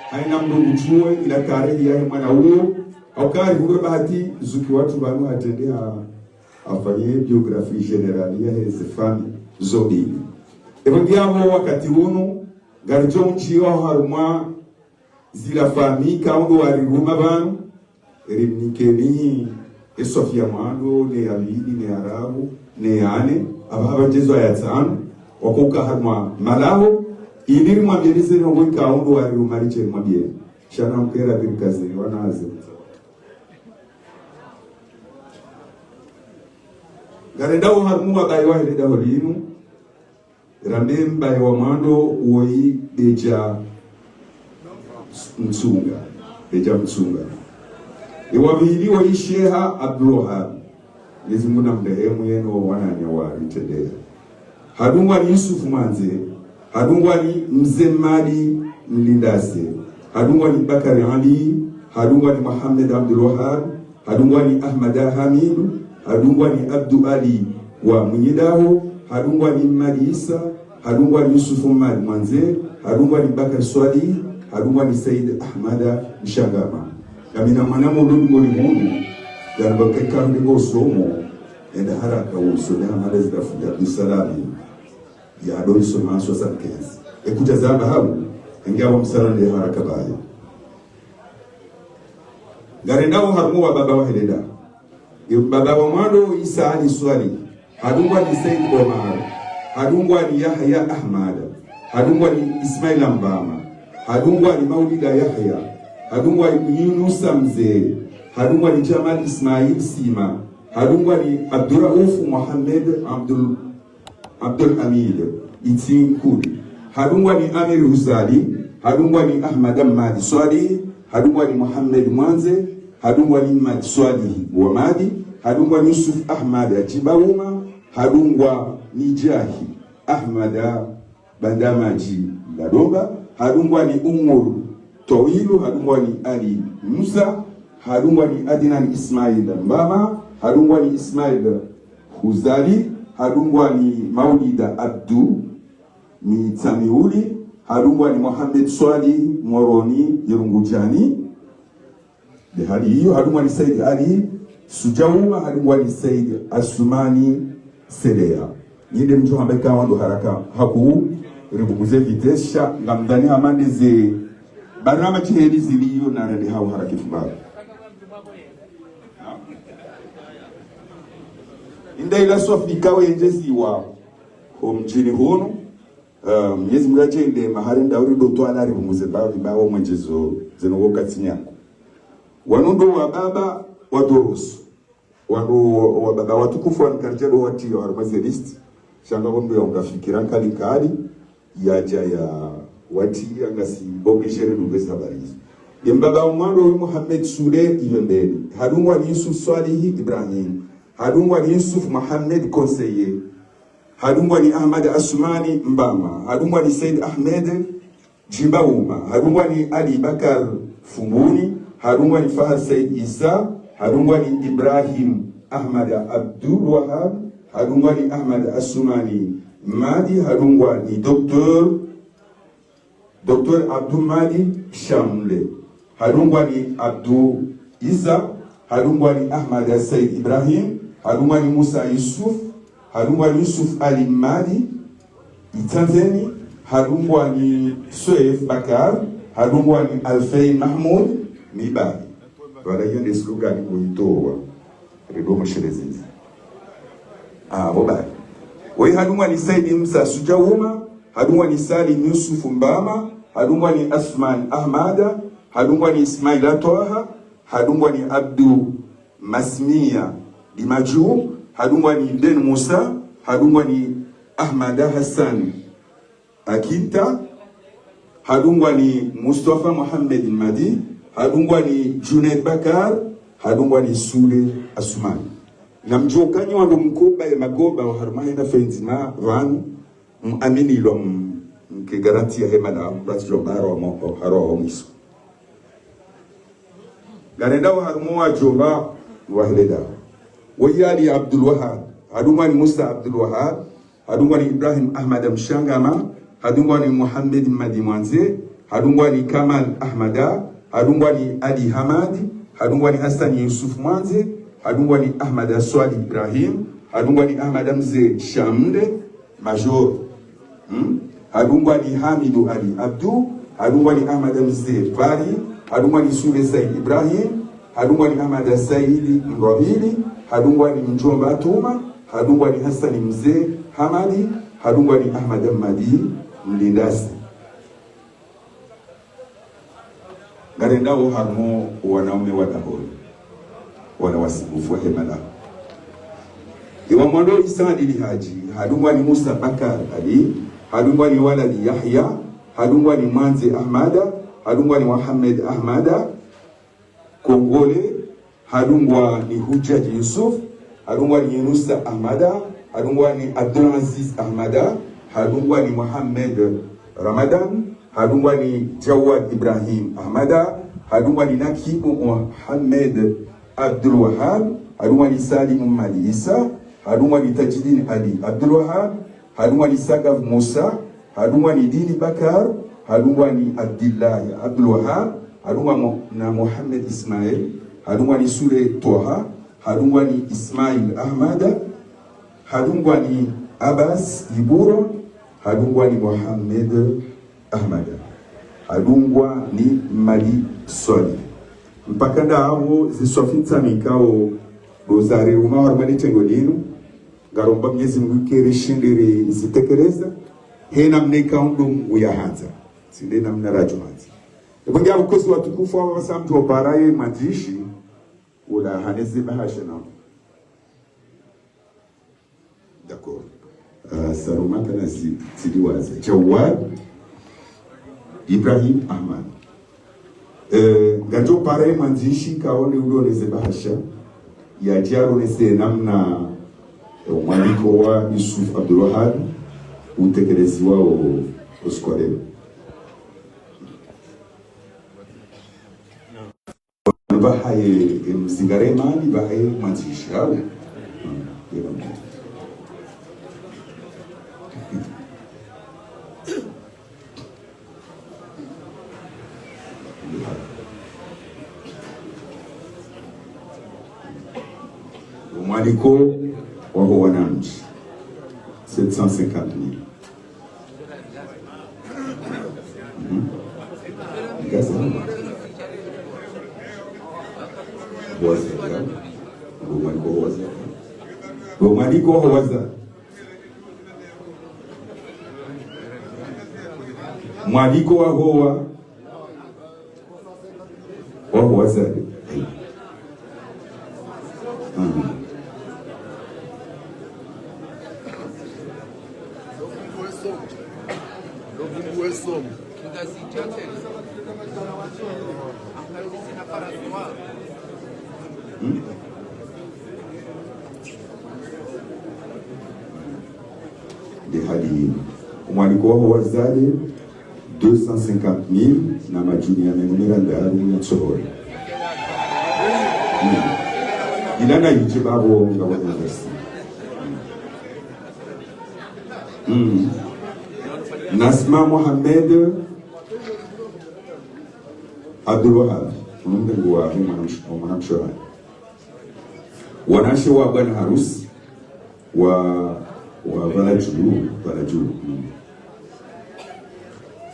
haina mndru ngudjuwe ila tarehi yahe mwana uwo, haukari hundre bahati zuki watru pvanu hatrende ha-, hafanye biographie générale yahe ze famille zo mbili. Ewe ngiapvo wakati unu, Ngaridjo mdjiwa harumwa zila famiyi ikao ndo wariruma pvanu, rimnikeni e swafu ya mwando, ne ya pvili, ne ya raru, ne ya nne, apvaha pvandjezwa ya tsanu, wakao uka harumwa malaho, ili rimwambieni ze ndrongoo ikao ndo wariruma ridje rimwambieni. Sha namkere pvirikaze, wanaze. Ngarendao harumwa bayi wahe le daho linu, rambe mbayi wa mwando woyi Beja Mtsunga. Beja Mtsunga. Ewa pvili woyi Sheha Abdul Wahab. Mwenyezi Mungu namrehemu yeno wananya wa ritendea. Hadungwa ni Yusuf Mwandze, hadungwa ni Mze Mali Mlindase, hadungwa ni Bakari Ali, hadungwa ni Mohamed Abdul Wahab, hadungwa ni Ahmada Hamidu, hadungwa ni Abdu Ali wa Mwinyidaho, hadungwa ni Mmadi Isa, hadungwa ni Yusufu Mmadi Mwandze, hadungwa ni Bakari Swalihi, hadungwa ni Said Ahmada Mshangama. Kamina mwana molo dungoni munu, yanibakeka ndiko usomo, enda haraka usome Ahmada Zirafu ya Abdusalami. Ya ado isoma soixante-quinze. Ekutsa zamba hau, engia wa msala nde haraka bayo. Ngarendao harumwa wa baba wahe le daho. Ye baba wa mwando Isa Ali Swalihi, hadungwa ni Said Omar, hadungwa ni Yahya Ahmada, hadungwa ni Ismaila Mbama, hadungwa ni Maulida Yahya, hadungwa ni Yunusa Mze, hadungwa ni Jamal Ismail Sima, hadungwa ni Abduraufu Mohamed Abdul Abdul Hamid Itsinkuli, hadungwa ni Amir Huzali, hadungwa ni Ahmad Ahmad Swalihi, hadungwa ni Mohamed Mwandze, hadungwa ni Mmadi Swalihi Wamadi, hadungwa ni Yusuf Ahmad Ajibauma, hadungwa ni Jahi Ahmad Bandamadji Ladomba, hadungwa ni Umur Towilu, hadungwa ni Ali Musa, hadungwa ni Adnan Ismail Mbama, hadungwa ni Ismail Huzali, hadungwa ni Maulida Abdu Mitsamiuli, hadungwa ni Mohamed Swali Moroni Yirungudjani. Nde hali iyo, hadungwa ni Said Ali Sujauma, hadungwa ni Said Asumani Seleya. Ninde mdjo hamba ika wandru haraka haku, ripvuguze vitesse, sha ngamdhani hama nde ze barnamaji heli ziliyo na rende hau haraka ifumbavu. Inda ila swafu ikao yendjeziwa ho mdjini hunu, eh, Mwenyezi Mungu yadjende mahari nda uri ndo twala ripvumuze bavi bawo mwendjezo zeno wo katsi nyangu. Wanu ndo wa baba wa durusu. Wanu wa, wa baba watukufu wanu karidja ndo watiya harumwa ze liste. Sha nga kondo ya unga fikira nkali nkali. Yadja ya watiya ngasi obligé ridunge ze habari izo. Ye mbaba wa mwando wi Mohamed Sule Ivembeni. Hadungwa ni Yusuf Swalihi Ibrahim. Hadungwa ni Yusuf Mohamed Conseiller. Hadungwa ni Ahmad Asumani Mbama. Hadungwa ni Said Ahmed Djimbauma. Hadungwa ni Ali Bakar Fumbuni. Hadungwa ni Fahad Said Isa. Hadungwa ni Ibrahim Ahmad Abdul Wahab. Hadungwa ni Ahmad Asumani Madi. Hadungwa ni Docteur Docteur Abdou Mali Shamle, hadungwa ni Abdou Isa, hadungwa ni Ahmad Said Ibrahim, hadungwa ni Musa Yusuf, hadungwa ni Yusuf Ali Mali Itsandzeni, hadungwa ni Soef Bakar, hadungwa ni Alfei Mahmoud Mibali. Pvala iyo nde slogan kuitowa. Redo mshelezezi. Ah, bo bali. Woyi hadungwa ni Saidi Musa Sujauma, hadungwa ni Salim Yusuf Mbama, hadungwa ni Asman Ahmada, hadungwa ni Ismaila Twaha, hadungwa ni Abdu Masmia Dimaju, hadungwa ni Den Musa, hadungwa ni Ahmada Hassan Akinta, hadungwa ni Mustafa Mohamed Madi, hadungwa ni Junaid Bakar, hadungwa ni Sule Asumani. Na mdjuwa uka nyi wandru mkoba ye makoba wa harumwa hena fenzi ma pvanu, muamini ilwa m-, mke garanti ya hema na mbatsi djomba harumwa, harumwa mwiso. Ngarendao harumwa wadjomba wa hele daho. Woyi Ali Abdul Wahab, hadungwa ni Musa Abdul Wahab, hadungwa ni Ibrahim Ahmada Mshangama, hadungwa ni Mohamed Madi Mwanze, hadungwa ni Kamal Ahmada, hadungwa ni Ali Hamadi, hadungwa ni Hassan Yusuf Mwanze, hadungwa ni Ahmada Swali Ibrahim, hadungwa ni Ahmada Mze Shamde, Major. Hmm? Hadungwa ni Hamidu Ali Abdu, hadungwa ni Ahmada Mze Pari, hadungwa ni Sule Said Ibrahim, hadungwa ni Ahmada Said Mrwabili, hadungwa ni Mdjomba Tuma, hadungwa ni Hasani Mze Hamadi, hadungwa ni Ahmada Mmadi Mlindasi. Ngarendao harumwa wanaume wa dahoni, wana wasibufu wa hemala. Ewa mwando Isa Adili Haji, hadungwa ni Musa Bakar Ali, hadungwa ni Waladi Yahya, hadungwa ni Mwandze Ahmada, hadungwa ni Mohamed Ahmada, Kongole, hadungwa ni Hudjaji Yusuf, hadungwa ni Yunusa Ahmada, hadungwa ni Abdulaziz Ahmada, hadungwa ni Mohamed Ramadan, hadungwa ni Jawad Ibrahim Ahmada, hadungwa ni Nakibu Mohamed Abdul Wahab, hadungwa ni Salim Mmadi Isa, hadungwa ni Tajidin Ali Abdul Wahab, hadungwa ni Sagav Musa, hadungwa ni Dini Bakar, hadungwa ni Abdillahi Abdul Wahab, hadungwa mo-, na Mohamed Ismail, hadungwa ni Sule Twaha, hadungwa ni Ismail Ahmada, hadungwa ni Abbas Iburo, hadungwa ni Mohamed Ahmada, hadungwa ni Mmadi Swali. Mpaka ndapvo ziswafi ntsamikao ndo zarehuma harumwa le tengo linu, ngaromba Mwenyezi Mungu ike rishinde rizitekeleza, he namna ikao ndo Mungu yahandza, tsi nde namna radjo handza. Epvo nge abukosi watukufu apvasa mdru opara ye mwandzishi, ula haneze bahasha na. D'accord. Euh, Salomata na zi-, ziliwaza. Jawad Ibrahim Ahmad. Euh, ngadjo para ye mwandzishi ikao ndo uloneze bahasha, yadje alonese namna, euh, mwaliko wa Yusuf Abdul Wahab utekeleziwa o, o siku wa leo. Bahaye, em, zingare mani, bahaye mwandzishi, hawu. Hmm, yeba mani. Omwaliko waho wanamdji, sept cent cinquante mille. Mhm. Ngazi. Waza. Omwaliko waza. Omwaliko waza. Mwaliko waho wa Waho wazade. Mm. Mm. Nde hali omwaliko waho wazade, deux cent cinquante mille na madjuni ya mengo miraru ya ntsohole. Mm. Ila na yidje babo nga wa université. Mm. Nasma Mohamed Abdul Wahab, mwanamshe wa, mwanamshe wa. Wanashe wa bwana harusi wa, wa pvala djuu, pvala djuu. Mm.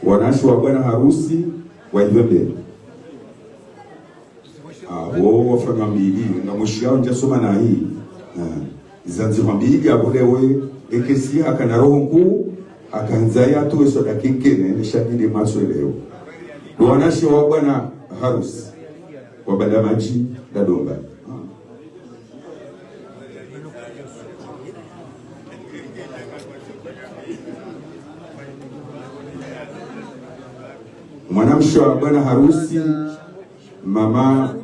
Wanashe wa bwana harusi wa Ivembe. Apvo wafanya mbili, nga mwishi yao ndja soma nayi. Ah, izandzi mwa mbili, apvo lewe, ekesi hakana roho nkuu, hakanza yatowe soda kenkene, ne shabili maswe leo. Ndo wanashe wa bwana harusi. Wa banda madji, nda domba. Ah. Mwanamshe wa bwana harusi, mama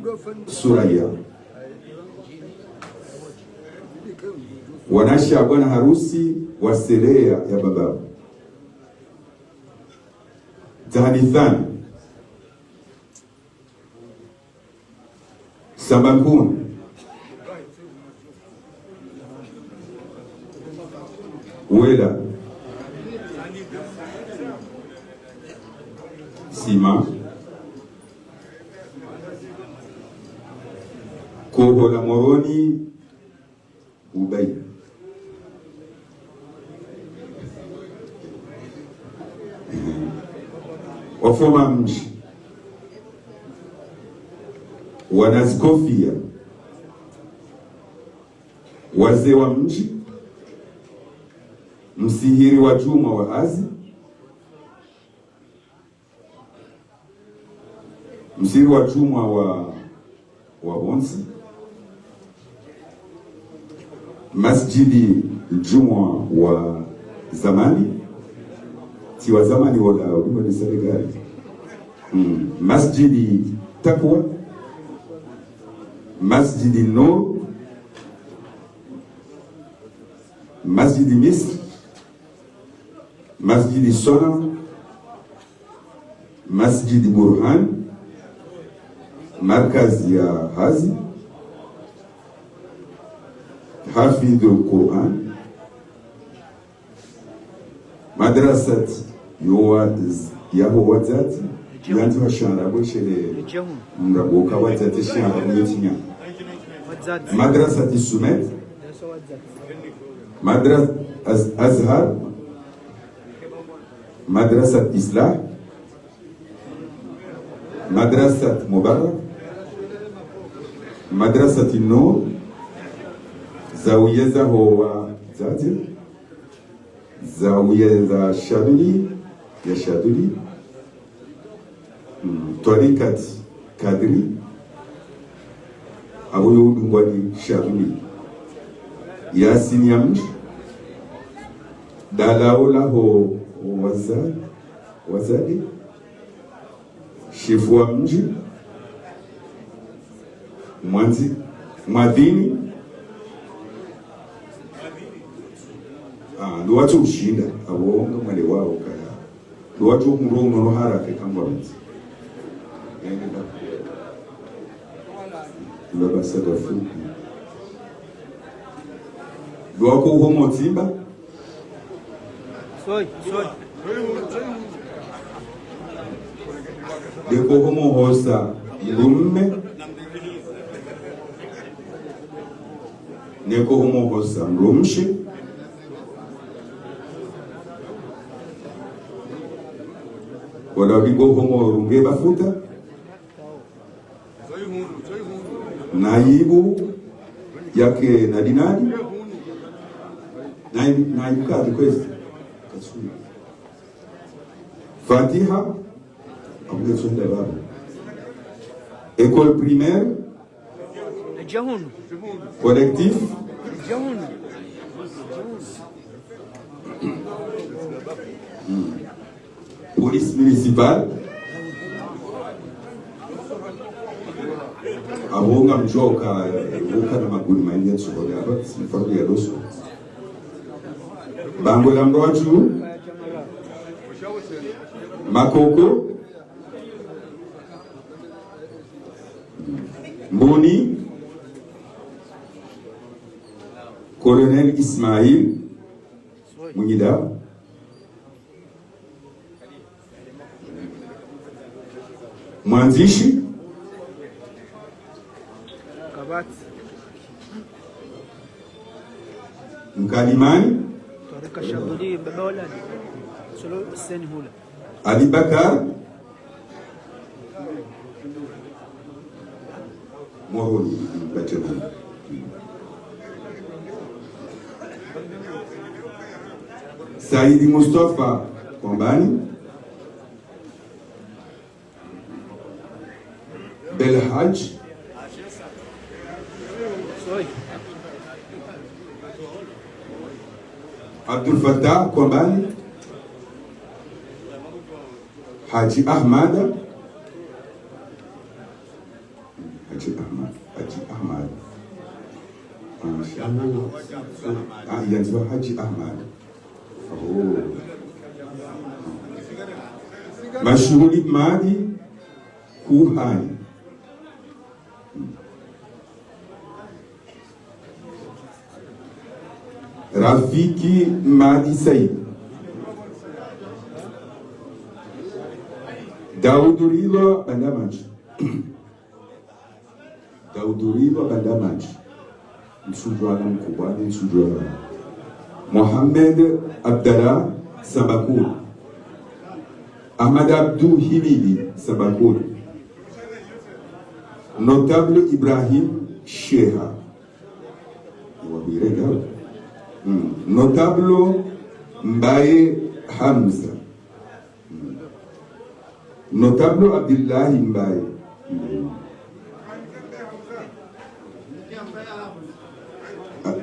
Suraya. Wanashe wa bwana harusi, wa seleya ya baba. Zahanithani. Samba Nkuni. Wela. Sima. Koho la Moroni. Ubayi. Wafoma mdji, wanazikofia, wazee wa mdji, msihiri wa djumwa wa hazi, msihiri wa djumwa wa, wa pvontsi, masjidi djumwa wa zamani, tsi wa zamani wola, ulimbo ni Senegali. Mm. Masjidi Takwa, Masjidi Nur, Masjidi Misr, Masjidi Sonam, Masjidi Burhan, Markaz ya hazi, Hafidhul Quran, Madrasat yo wa-, yaho wadzadze, yandzi wa shiarabu shele mrabo ka wadzadze shiarabu yo tsinya. Madrasat Sumed, Madras-, Az-, Azhar, Madrasat Islah, Madrasat Mubarak, Madrasat Nur, zawiya zaho wadzadze, zawiya za Shaduli, ya Shaduli, mm, Twarikat Kadri, abo yo udungwa ni Shaduli, Yasin ya mdji, dalao laho waza-, wazade, shefu wa mdji, mwandzi, mwadhini. Ah, ndo watso ushinda, abo nga mwale wao kaya. Ndo watso mro unono haraka kamba mdzi. Ndo basa da fupi. Ndo wako uhomo tsimba. Soy, soy. Ndeko homo hosa mdrume. Neko homo hosa mdrumshe. Wala ndiko homo runge bafuta. Naibu yake nadi nadi? Naibu, naibu kadhi kwezi. Katsuna. Fatiha, abude tsunda baba. École primaire, Jahun. Collectif, Jahun. Hmm. Police municipale. Abo ngamdjoka, eh, boka na maguni maili ya tsuhole, aba, si faru ya doso. Bango la mdru wa dju. Makoko. Mbuni. Colonel Ismail. Mwinyi daho. Mwandzishi. Kabati. Mkalimani. Twarika Shabuli, baba wala. Solo Hussein Hula. Ali Bakar. Moroni, Batshemani. Saidi Mustafa Kwambani. Belhadj. Abdul Fattah Kwambani. Hadji Ahmada. Hadji Ahmad, Hadji Ahmad. Ah, ah, yandziwa Hadji Ahmad. Oh. Mashuhuli Madi Kuhani. Rafiki Madi Said. Daudu Ridhwa Bandamadji. Daudu Ridhwa Bandamadji. Msudjwana mkubwani, msudjwana. Mohamed Abdallah Sambakulu. Ahmad Abdou Himidi, Sambakuni. Notable Ibrahim Sheha. Wa Birega. Hmm. Notable Mbaye Hamza. Hmm. Notable Abdillahi Mbaye. Hmm. Ah,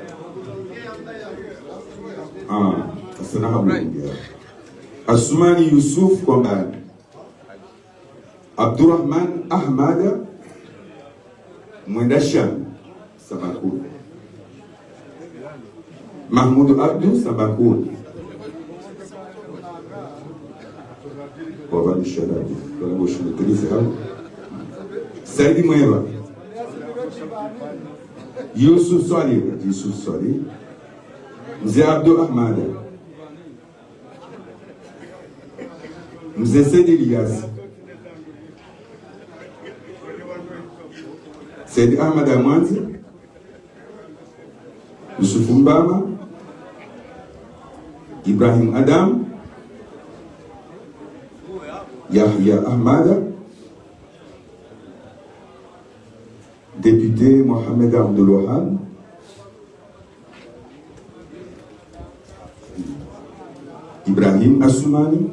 ah, asana hamu. Asumani Yusuf Kombani. Abdurrahman Ahmada Mwenda Sham, Sambakuni. Mahmoud Abdou, Sambakuni. Wabani Shadabu, wala boshi maîtrise hao. Saidi Mweba. Yusuf Swali, Yusuf Swali. Mze Abdou Ahmada. Mze Said Elias. Said Ahmad Amwanzi. Yusufu Mbama. Ibrahim Adam. Yahya Ahmada. Député Mohamed Abdul Wahab. Ibrahim Assoumani,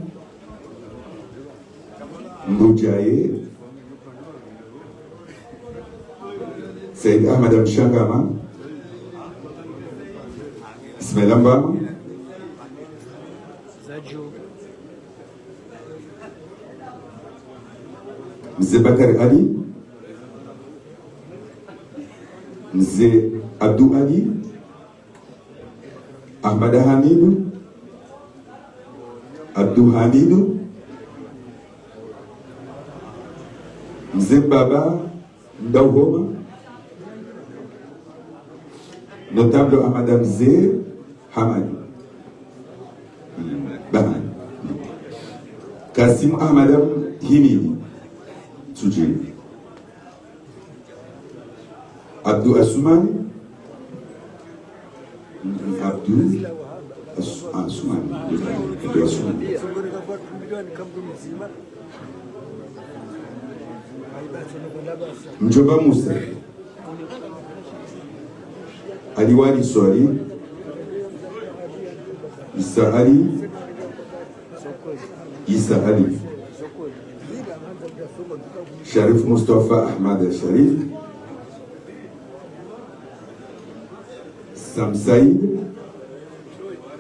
Mrudjaye, Said Ahmad Mshangama, Ismail Mbama, Mze Bakari Ali, Mze Abdou Ali, Ahmada Hamidu, Abdou Hamidu, Mze Baba Ndauhoma, notable Ahmada Mze Hamadi. Bahani. Kasim Ahmada Himidi. Tsudjeni. Abdou Assoumani. Abdou As-, Assoumani. Abdou Assoumani. Mdjomba Musa. Ali Wali Swali. Isa Ali. Isa Ali. Sharif Mustafa Ahmad Sharif. Sam Said.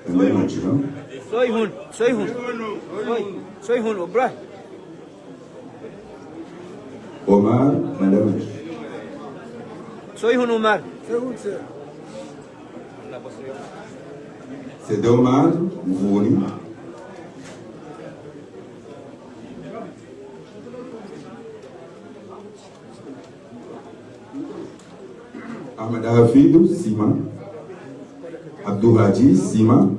Ende majina. Soyhun, Soyhun. Soy-, Soyhun Obrah. Omar Mandamaji. Soyhun Omar. Said Omar Mvuni. Ahmad Hafidhu Sima. Abdou Hadji Sima.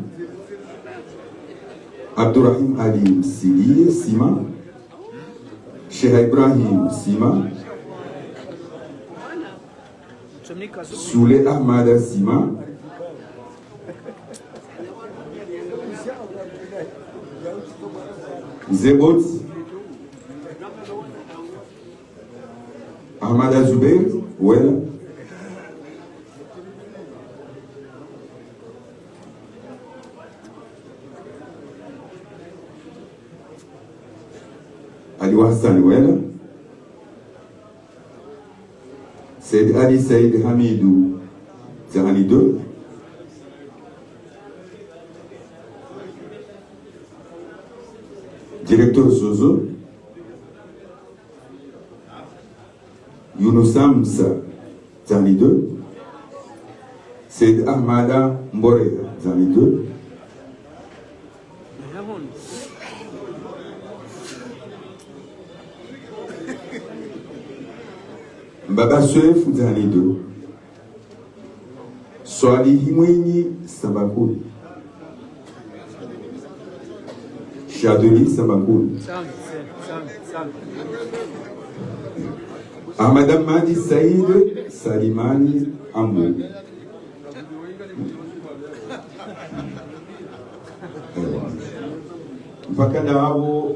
Abdourahim Ali Msilie Sima. Sheikh Ibrahim Sima. Soule Ahmada Sima. Zebot. Ahmada Zubeir, Wela. Ali Hassan Wela. Said Ali Said Hamidou, Dzahani deux. Directeur Zozo. Younoussa Msa, Dzahani deux. Said Ahmada Mboreha, Dzahani deux. Mbaba Soef, Dzahani deux. Swalihi Mwinyi, Sambakuni. Shaduli, Sambakuni. Ahmada Madi Said Salimani Ambu. Mpaka na abo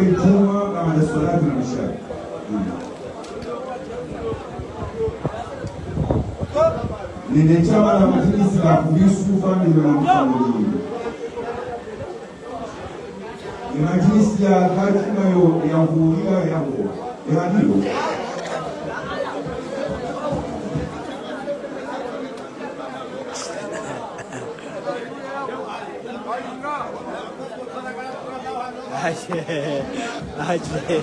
Yidjumwa baada swalatul isha. Nene shama la madjilisi la Kubisu famille na mfamili. Ye madjilisi ya kati nayo ya huria ya huria. Ya hadiyo. Aje, aje.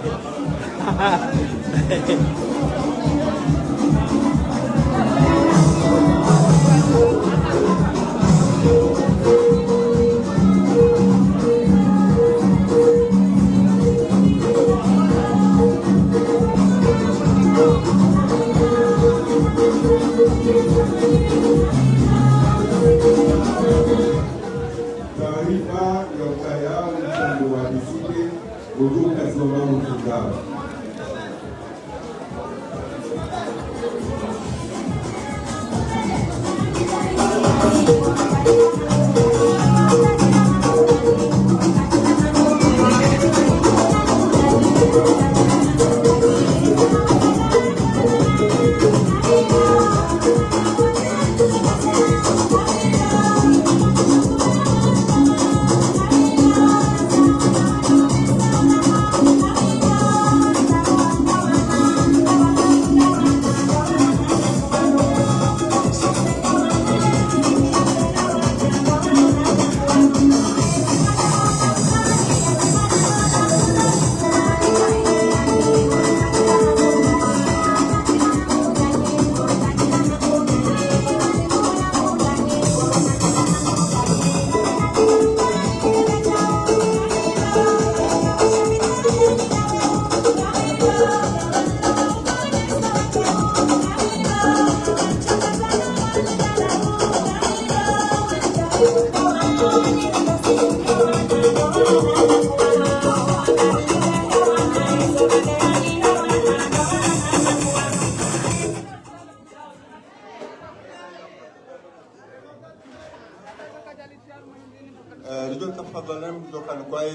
Taarifa ya ukaya mchango wa bisike, utuka zoma mtungao.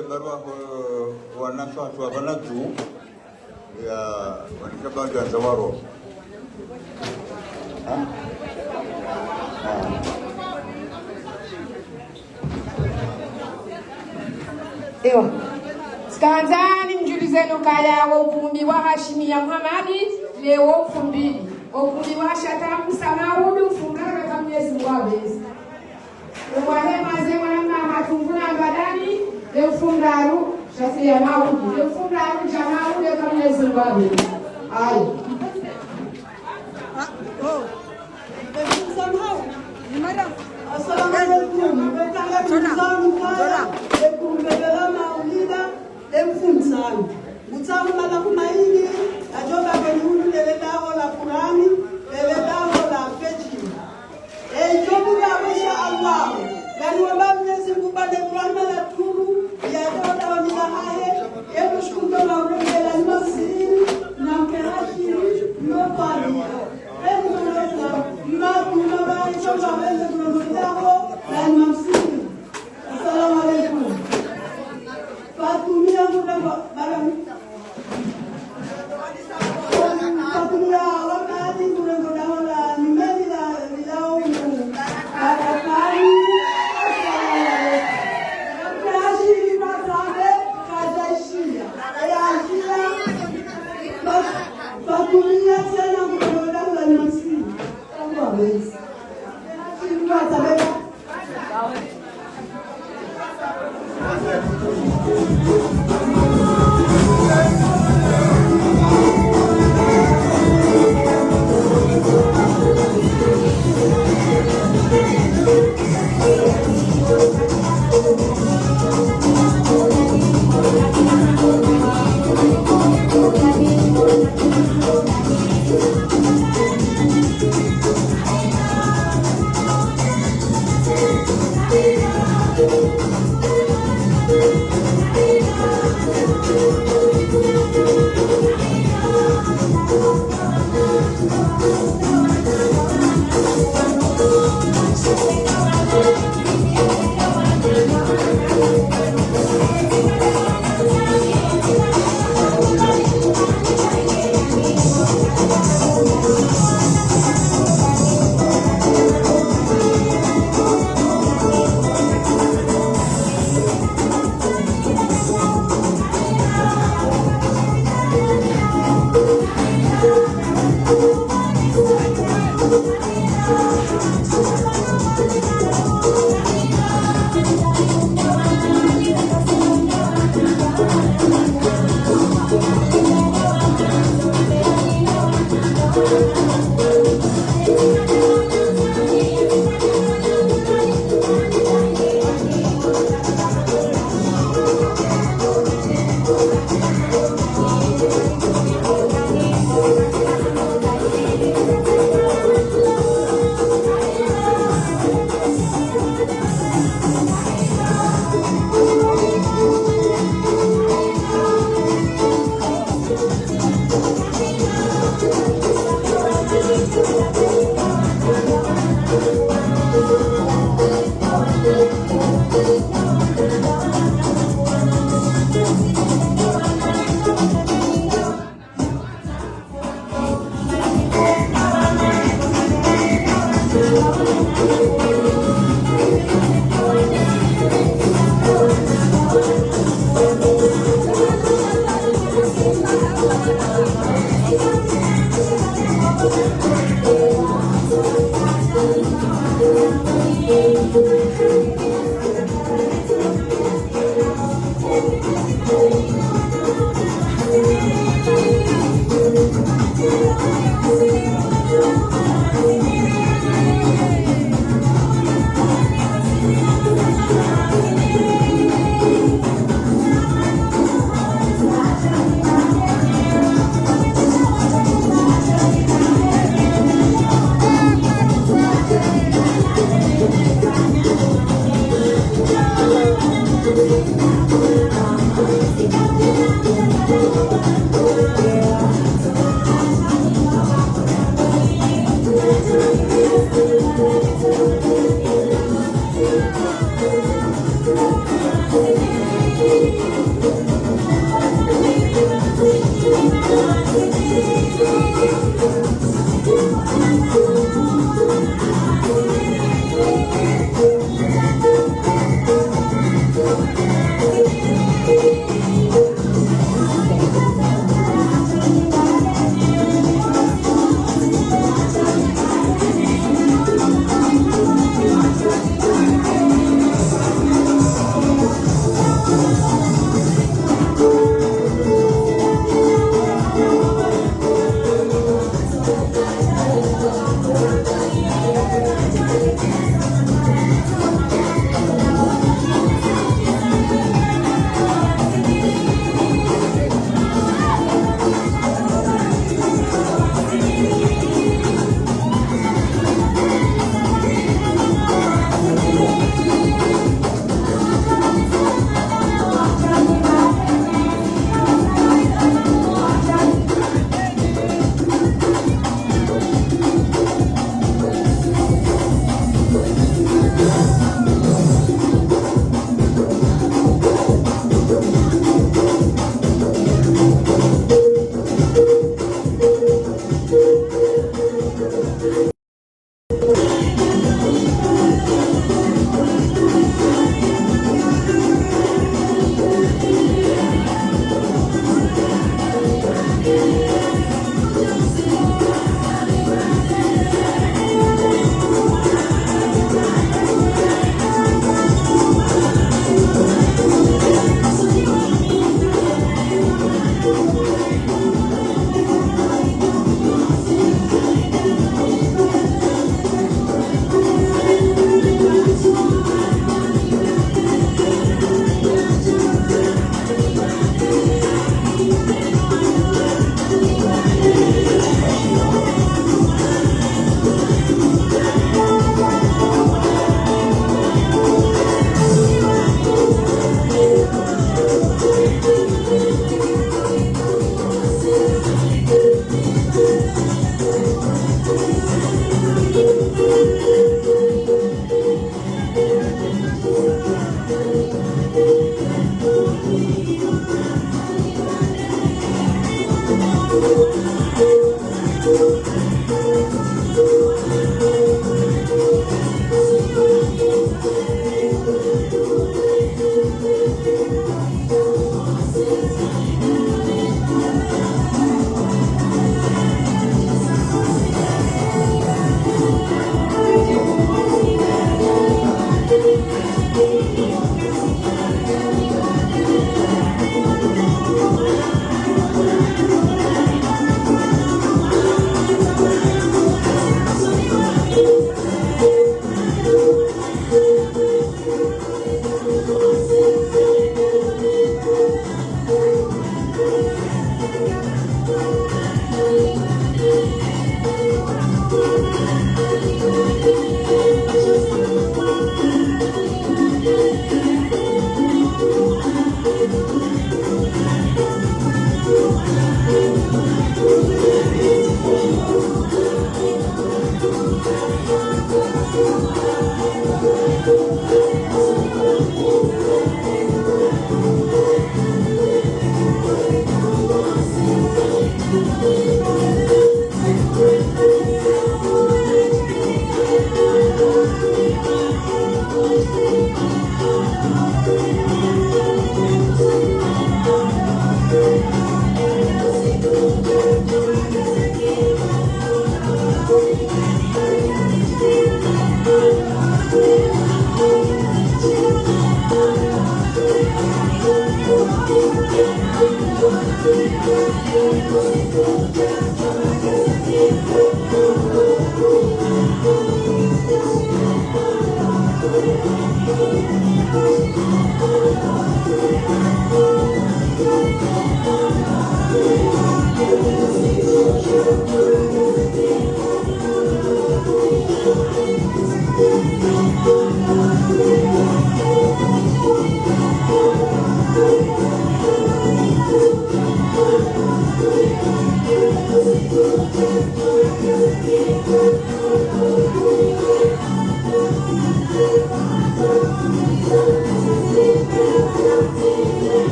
Barua ho wanashe watru wa pvanu dju, ya, wanika bandu ya zawaro. Ha? Ha. Ewa. Tsikandza nimdjulize nukaya wo ukumbi wa Hashimiya Muhamadi, le wo ukumbi. Ukumbi wa Shata Musa Maudu, mfungaro ka Mwenyezi Mungu abezi. Ewa he maze wana hatungula mbadani, le mfungaro, Shata ya Maudu, le mfungaro, ja Maudu, ka Mwenyezi Mungu abezi. Ayo. Assalamu alaikum. Betanga mzangu kaya, ekumbebela maulida, emfundisani. Mutsamu mala kumaini, ajoba beni ulu lele dawo la Kurani, lele dawo la feji. Ejo buga, masha Allah. Gani wamba Mwenyezi Mungu bane Kurani la tulu, ya dawo dawo ni la hahe, emu shukuru na urembela ni masiri, na mkerashiri, no pali. Assalamu alaikum. Fatumia muda wa, bara-, Fatumia wakati muda wa, wa, nimeni la, la, la, la, la, la, la, la, la, la, la, Fatumia tsena muda wa, wa, wa, nimeni.